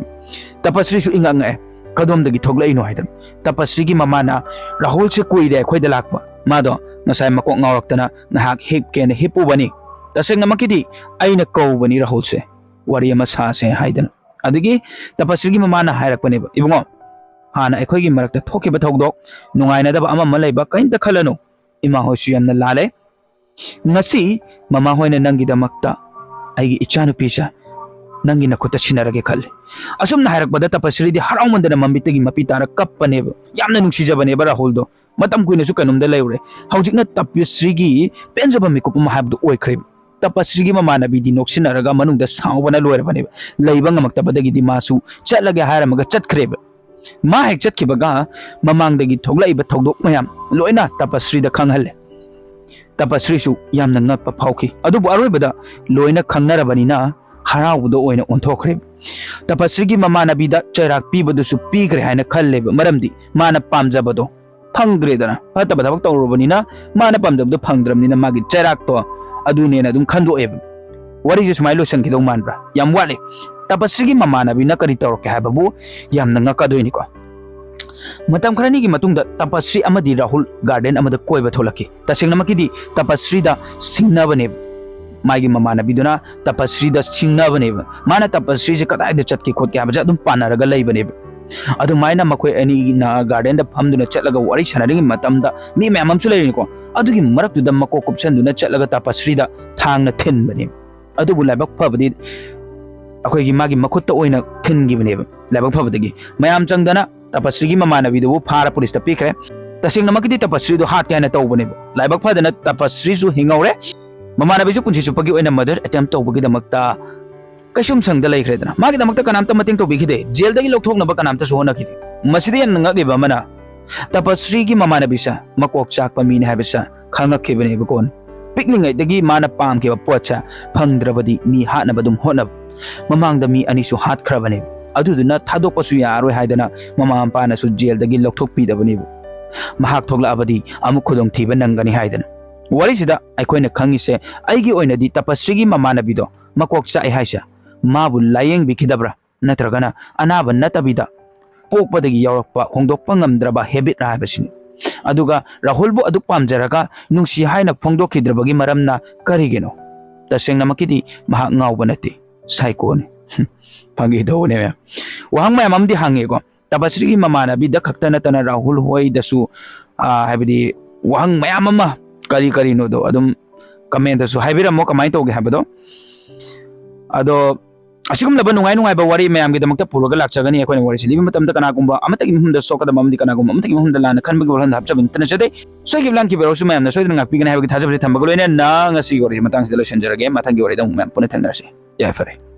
ꯇꯄꯁ꯭ꯔꯤꯁꯨ ꯏꯉꯛꯉꯛꯑꯦ, ꯀꯗꯣꯝꯗꯒꯤ ꯊꯣꯛꯂꯛꯏꯅꯣ ꯍꯥꯏꯗꯅ꯫ ꯇꯄꯁ꯭ꯔꯤꯒꯤ ꯃꯃꯥꯅ, "ꯔꯥꯍꯨꯜꯁꯦ ꯀꯨꯏꯔꯦ ꯑꯩꯈꯣꯏꯗ ꯂꯥꯛꯄ, ꯃꯥꯗꯣ ꯉꯁꯥꯏ ꯃꯀꯣꯛ ꯉꯥꯎꯔꯛꯇꯅ ꯉꯥꯏꯍꯥꯛ ꯍꯤꯞꯀꯦꯅ ꯍꯤꯞꯄꯨꯕꯅꯤ꯫ ꯇꯁꯦꯡꯅꯃꯛꯀꯤꯗꯤ ꯑꯩꯅ ꯀꯧꯕꯅꯤ ꯔꯥꯍꯨꯜꯁꯦ, ꯋꯥꯔꯤ ꯑꯃ ꯁꯥꯁꯦ ꯍꯥꯏꯗꯅ"꯫ ꯑꯗꯨꯒꯤ ꯇꯄꯁ꯭ꯔꯤꯒꯤ ꯃꯃꯥꯅ ꯍꯥꯏꯔꯛꯄꯅꯦꯕ, "ꯏꯕꯨꯡꯉꯣ, ꯍꯥꯟꯅ ꯑꯩꯈꯣꯏꯒꯤ ꯃꯔꯛꯇ ꯊꯣꯛꯈꯤꯕ ꯊꯧꯗꯣꯛ ꯅꯨꯡꯉꯥꯏꯅꯗꯕ ꯑꯃ ꯑꯃ ꯂꯩꯕ ꯀꯔꯤꯝꯇ ꯈꯜꯂꯅꯨ, ꯏꯃꯥ ꯍꯣꯏꯁꯨ ꯌꯥꯝꯅ ꯂꯥꯜꯂꯦ꯫ ꯉꯁꯤ ꯃꯃꯥ ꯍꯣꯏꯅ ꯅꯪꯒꯤꯗꯃꯛꯇ ꯑꯩꯒꯤ ꯏꯆꯥꯅꯨꯄꯤꯁꯦ ꯅꯪꯒꯤ ꯅꯈꯨꯠꯇ ꯁꯤꯟꯅꯔꯒꯦ ꯈꯜꯂꯤ"꯫ ꯑꯁꯨꯝꯅ ꯍꯥꯏꯔꯛꯄꯗ ꯇꯄꯁ꯭ꯔꯤꯗꯤ ꯍꯔꯥꯎꯃꯟꯗꯅ ꯃꯃꯤꯠꯇꯒꯤ ꯃꯄꯤ ꯇꯥꯔ ꯀꯞꯄꯅꯦꯕ꯫ ꯌꯥꯝꯅ ꯅꯨꯡꯁꯤꯖꯕꯅꯦꯕ ꯔꯥꯍꯨꯜꯗꯣ꯫ ꯃꯇꯝ ꯀꯨꯏꯅꯁꯨ ꯀꯩꯅꯣꯝꯗ ꯂꯩꯔꯨꯔꯦ꯫ ꯍꯧꯖꯤꯛꯅ ꯇꯄꯁ꯭ꯔꯤꯒꯤ ꯄꯦꯟꯖꯕ ꯃꯤꯀꯨꯞ ꯑꯃ ꯍꯥꯏꯕꯗꯨ ꯑꯣꯏꯈ꯭ꯔꯦꯕ꯫ ꯇꯄꯁ꯭ꯔꯤꯒꯤ ꯃꯃꯥꯟꯅꯕꯤꯗꯤ ꯅꯣꯛꯁꯤꯟꯅꯔꯒ ꯃꯅꯨꯡꯗ ꯁꯥꯎꯕꯅ ꯂꯣꯏꯔꯕꯅꯦꯕ꯫ ꯂꯩꯕ ꯉꯝꯃꯛꯇꯕꯗꯒꯤꯗꯤ ꯃꯥꯁꯨ ꯆꯠꯂꯒꯦ ꯍꯥꯏꯔꯝꯃꯒ ꯆꯠꯈ꯭ꯔꯦꯕ꯫ ꯃꯥ ꯍꯦꯛ ꯆꯠꯈꯤꯕꯒ ꯃꯃꯥꯡꯗꯒꯤ ꯊꯣꯛꯂꯛꯏꯕ ꯊꯧꯗꯣꯛ ꯃꯌꯥꯝ ꯂꯣꯏꯅ ꯇꯄꯁ꯭ꯔꯤꯗ ꯈꯪꯍꯜꯂꯦ꯫ ꯇꯄꯁ꯭ꯔꯤꯁꯨ ꯌꯥꯝꯅ ꯉꯛꯄ ꯐꯥꯎꯈꯤ꯫ ꯑꯗꯨꯕꯨ ꯑꯔꯣꯏꯕꯗ ꯂꯣꯏꯅ ꯈꯪꯅꯔꯕꯅꯤꯅ ꯍꯔꯥꯎꯕꯗ ꯑꯣꯏꯅ ꯑꯣꯟꯊꯣꯛꯈ꯭ꯔꯦ꯫ ꯇꯄꯁ꯭ꯔꯤꯒꯤ ꯃꯃꯥꯟꯅꯕꯤꯗ ꯆꯩꯔꯥꯛ ꯄꯤꯕꯗꯨꯁꯨ ꯄꯤꯈ꯭ꯔꯦ ꯍꯥꯏꯅ ꯈꯜꯂꯦꯕ, ꯃꯔꯝꯗꯤ ꯃꯥꯅ ꯄꯥꯝꯖꯕꯗꯣ ꯐꯪꯗ꯭ꯔꯦꯗꯅ, ꯐꯠꯇꯕ ꯊꯕꯛ ꯇꯧꯔꯨꯔꯕꯅꯤꯅ ꯃꯥꯅ ꯄꯥꯝꯖꯕꯗꯣ ꯐꯪꯗ꯭ꯔꯕꯅꯤꯅ ꯃꯥꯒꯤ ꯆꯩꯔꯥꯛꯇꯣ ꯑꯗꯨꯅꯦꯅ ꯑꯗꯨꯝ ꯈꯟꯗꯣꯛꯑꯦꯕ꯫ ꯋꯥꯔꯤꯁꯦ ꯁꯨꯃꯥꯏꯅ ꯂꯣꯏꯁꯤꯟꯈꯤꯗꯧ ꯃꯥꯟꯕ꯭ꯔꯥ? ꯌꯥꯝ ꯋꯥꯠꯂꯤ꯫ ꯇꯄꯁ꯭ꯔꯤꯒꯤ ꯃꯃꯥꯟꯅꯕꯤꯅ ꯀꯔꯤ ꯇꯧꯔꯛꯀꯦ ꯍꯥꯏꯕꯕꯨ ꯌꯥꯝꯅ ꯉꯛꯀꯗꯣꯏꯅꯤꯀꯣ꯫ ꯃꯇꯝ ꯈꯔꯅꯤꯒꯤ ꯃꯇꯨꯡꯗ ꯇꯄꯁ꯭ꯔꯤ ꯑꯃꯗꯤ ꯔꯥꯍꯨꯜ ꯒꯥꯔꯗꯦꯟ ꯑꯃꯗ ꯀꯣꯏꯕ ꯊꯣꯛꯂꯛꯈꯤ꯫ ꯇꯁꯦꯡꯅꯃꯛꯀꯤꯗꯤ ꯇꯄꯁ꯭ꯔꯤꯗ ꯁꯤꯡꯅꯕꯅꯦꯕ꯫ ꯃꯥꯒꯤ ꯃꯃꯥꯟꯅꯕꯤꯗꯨꯅ ꯇꯄꯁ꯭ꯔꯤꯗ ꯁꯤꯡꯅꯕꯅꯦꯕ꯫ ꯃꯥꯅ ꯇꯄꯁ꯭ꯔꯤꯁꯦ ꯀꯗꯥꯏꯗ ꯆꯠꯀꯦ ꯈꯣꯠꯀꯦ ꯍꯥꯏꯕꯁꯦ ꯑꯗꯨꯝ ꯄꯥꯟꯅꯔꯒ ꯂꯩꯕꯅꯦꯕ꯫ ꯑꯗꯨꯃꯥꯏꯅ ꯃꯈꯣꯏ ꯑꯅꯤꯅ ꯒꯥꯔꯗꯦꯟꯗ ꯐꯝꯗꯨꯅ ꯆꯠꯂꯒ ꯋꯥꯔꯤ ꯁꯥꯟꯅꯔꯤꯉꯩ ꯃꯇꯝꯗ ꯃꯤ ꯃꯌꯥꯝ ꯑꯃꯁꯨ ꯂꯩꯔꯤꯅꯤꯀꯣ꯫ ꯑꯗꯨꯒꯤ ꯃꯔꯛꯇꯨꯗ ꯃꯀꯣꯛ ꯀꯨꯞꯁꯟꯗꯨꯅ ꯆꯠꯂꯒ ꯇꯄꯁ꯭ꯔꯤꯗ ꯊꯥꯡꯅ ꯊꯤꯟꯕꯅꯦꯕ꯫ ꯑꯗꯨꯕꯨ ꯂꯥꯏꯕꯛ ꯐꯕꯗꯤ ꯑꯩꯈꯣꯏꯒꯤ ꯃꯥꯒꯤ ꯃꯈꯨꯠꯇ ꯑꯣꯏꯅ ꯊꯤꯟꯈꯤꯕꯅꯦꯕ꯫ ꯂꯥꯏꯕꯛ ꯐꯕꯗꯒꯤ ꯃꯌꯥꯝ ꯆꯪꯗꯅ ꯇꯄꯁ꯭ꯔꯤꯒꯤ ꯃꯃꯥꯟꯅꯕꯤꯗꯨꯕꯨ ꯐꯥꯔ ꯄꯨꯂꯤꯁꯇ ꯄꯤꯈ꯭ꯔꯦ꯫ ꯇꯁꯦꯡꯅꯃꯛꯀꯤꯗꯤ ꯇꯄꯁ꯭ꯔꯤꯗꯨ ꯍꯥꯠꯀꯦ ꯍꯥꯏꯅ ꯇꯧꯕꯅꯦꯕ꯫ ꯂꯥꯏꯕꯛ ꯐꯗꯅ ꯇꯄꯁ꯭ꯔꯤꯁꯨ ꯍꯤꯡꯍꯧꯔꯦ꯫ ꯃꯃꯥꯟꯅꯕꯤꯁꯨ ꯄꯨꯟꯁꯤ ꯆꯨꯞꯄꯒꯤ ꯑꯣꯏꯅ ꯃꯔꯗꯔ ꯑꯦꯇꯦꯝꯞ ꯇꯧꯕꯒꯤꯗꯃꯛꯇ ꯀꯩꯁꯨꯝꯁꯪꯗ ꯂꯩꯈ꯭ꯔꯦꯗꯅ꯫ ꯃꯥꯒꯤꯗꯃꯛꯇ ꯀꯅꯥꯝꯇ ꯃꯇꯦꯡ ꯇꯧꯕꯤꯈꯤꯗꯦ꯫ ꯖꯦꯜꯗꯒꯤ ꯂꯧꯊꯣꯛꯅꯕ ꯀꯅꯥꯝꯇꯁꯨ ꯍꯣꯠꯅꯈꯤꯗꯦ꯫ ꯃꯁꯤꯗ ꯌꯥꯝꯅ ꯉꯛꯂꯤꯕ ꯑꯃꯅ, ꯇꯄꯁ꯭ꯔꯤꯒꯤ ꯃꯃꯥꯟꯅꯕꯤꯁꯦ ꯃꯀꯣꯛ ꯆꯥꯛꯄ ꯃꯤꯅꯤ ꯍꯥꯏꯕꯁꯦ ꯈꯪꯉꯛꯈꯤꯕꯅꯦꯕꯀꯣ꯫ ꯄꯤꯛꯂꯤꯉꯩꯗꯒꯤ ꯃꯥꯅ ꯄꯥꯝꯈꯤꯕ ꯄꯣꯠꯁꯦ ꯐꯪꯗ꯭ꯔꯕꯗꯤ ꯃꯤ ꯍꯥꯠꯅꯕ ꯑꯗꯨꯝ ꯍꯣꯠꯅꯕ꯫ ꯃꯃꯥꯡꯗ ꯃꯤ ꯑꯅꯤꯁꯨ ꯍꯥꯠꯈ꯭ꯔꯕꯅꯦ꯫ ꯑꯗꯨꯗꯨꯅ ꯊꯥꯗꯣꯛꯄꯁꯨ ꯌꯥꯔꯣꯏ ꯍꯥꯏꯗꯅ ꯃꯃꯥ ꯃꯄꯥꯅꯁꯨ ꯖꯦꯜꯗꯒꯤ ꯂꯧꯊꯣꯛꯄꯤꯗꯕꯅꯦꯕ꯫ ꯃꯍꯥꯛ ꯊꯣꯛꯂꯛꯑꯕꯗꯤ ꯑꯃꯨꯛ ꯈꯨꯗꯣꯡꯊꯤꯕ ꯅꯪꯒꯅꯤ ꯍꯥꯏꯗꯅ꯫ ꯋꯥꯔꯤꯁꯤꯗ ꯑꯩꯈꯣꯏꯅ ꯈꯪꯉꯤꯁꯦ, ꯑꯩꯒꯤ ꯑꯣꯏꯅꯗꯤ ꯇꯄꯁ꯭ꯔꯤꯒꯤ ꯃꯃꯥꯟꯅꯕꯤꯗꯣ ꯃꯀꯣꯛ ꯆꯥꯛꯑꯦ ꯍꯥꯏꯁꯦ ꯃꯥꯕꯨ ꯂꯥꯏꯌꯦꯡꯕꯤꯈꯤꯗꯕ꯭ꯔꯥ, ꯅꯠꯇ꯭ꯔꯒꯅ ꯑꯅꯥꯕ ꯅꯠꯇꯕꯤꯗ ꯄꯣꯛꯄꯗꯒꯤ ꯌꯥꯎꯔꯛꯄ ꯍꯣꯡꯗꯣꯛꯄ ꯉꯝꯗ꯭ꯔꯕ ꯍꯦꯕꯤꯠꯔ ꯍꯥꯏꯕꯁꯤꯅꯤ꯫ ꯑꯗꯨꯒ ꯔꯥꯍꯨꯜꯕꯨ ꯑꯗꯨꯛ ꯄꯥꯝꯖꯔꯒ ꯅꯨꯡꯁꯤ ꯍꯥꯏꯅ ꯐꯣꯡꯗꯣꯛꯈꯤꯗ꯭ꯔꯕꯒꯤ ꯃꯔꯝꯅ ꯀꯔꯤꯒꯤꯅꯣ? ꯇꯁꯦꯡꯅꯃꯛꯀꯤꯗꯤ ꯃꯍꯥꯛ ꯉꯥꯎꯕ ꯅꯠꯇꯦ, ꯁꯥꯏꯀꯣꯅꯤ꯫ ꯐꯥꯒꯤ ꯇꯧꯕꯅꯦ ꯃꯌꯥꯝ꯫ ꯋꯥꯍꯪ ꯃꯌꯥꯝ ꯑꯃꯗꯤ ꯍꯪꯉꯦꯀꯣ꯫ ꯇꯄꯁ꯭ꯔꯤꯒꯤ ꯃꯃꯥꯟꯅꯕꯤꯗ ꯈꯛꯇ ꯅꯠꯇꯅ ꯔꯥꯍꯨꯜ ꯍꯣꯏꯗꯁꯨ, ꯑꯥ, ꯍꯥꯏꯕꯗꯤ ꯋꯥꯍꯪ ꯃꯌꯥꯝ ꯑꯃ ꯀꯔꯤ ꯀꯔꯤꯅꯣꯗꯣ ꯑꯗꯨꯝ commentꯇꯁꯨ ꯍꯥꯏꯕꯤꯔꯝꯃꯣ, ꯀꯃꯥꯏꯅ ꯇꯧꯒꯦ ꯍꯥꯏꯕꯗꯣ꯫ ꯑꯗꯣ ꯑꯁꯤꯒꯨꯝꯂꯕ ꯅꯨꯡꯉꯥꯏ ꯅꯨꯡꯉꯥꯏꯕ ꯋꯥꯔꯤ ꯃꯌꯥꯝꯒꯤꯗꯃꯛꯇ ꯄꯨꯔꯒ ꯂꯥꯛꯆꯒꯅꯤ꯫ ꯑꯩꯈꯣꯏꯅ ꯋꯥꯔꯤꯁꯤ ꯂꯤꯕ ꯃꯇꯝꯗ ꯀꯅꯥꯒꯨꯝꯕ ꯑꯃꯠꯇꯒꯤ ꯃꯐꯝꯗ ꯁꯣꯛꯀꯗꯕ ꯑꯃꯗꯤ ꯀꯅꯥꯒꯨꯝꯕ ꯑꯃꯠꯇꯒꯤ ꯃꯐꯝꯗ ꯂꯥꯟꯅ ꯈꯟꯕꯒꯤ ꯋꯥꯈꯜꯗ ꯍꯥꯞꯆꯕ ꯅꯠꯇꯅ ꯆꯠꯇꯦ꯫ ꯁꯣꯏꯈꯤꯕ ꯂꯥꯟꯈꯤꯕ ꯌꯥꯎꯔꯁꯨ ꯃꯌꯥꯝꯅ ꯁꯣꯏꯗꯅ ꯉꯥꯛꯄꯤꯒꯅꯤ ꯍꯥꯏꯕꯒꯤ ꯊꯥꯖꯕꯁꯤ ꯊꯝꯕꯒ ꯂꯣꯏꯅꯅ ꯉꯁꯤꯒꯤ ꯋꯥꯔꯤꯁꯤ ꯃꯇꯥꯡꯁꯤꯗ ꯂꯣꯏꯁꯤꯟꯖꯔꯒꯦ꯫ ꯃꯊꯪꯒꯤ ꯋꯥꯔꯤꯗ ꯑꯃꯨꯛ ꯃꯌꯥꯝ ꯄꯨꯟꯅ ꯊꯦꯡꯅꯔꯁꯤ꯫ ꯌꯥꯏꯐꯔꯦ꯫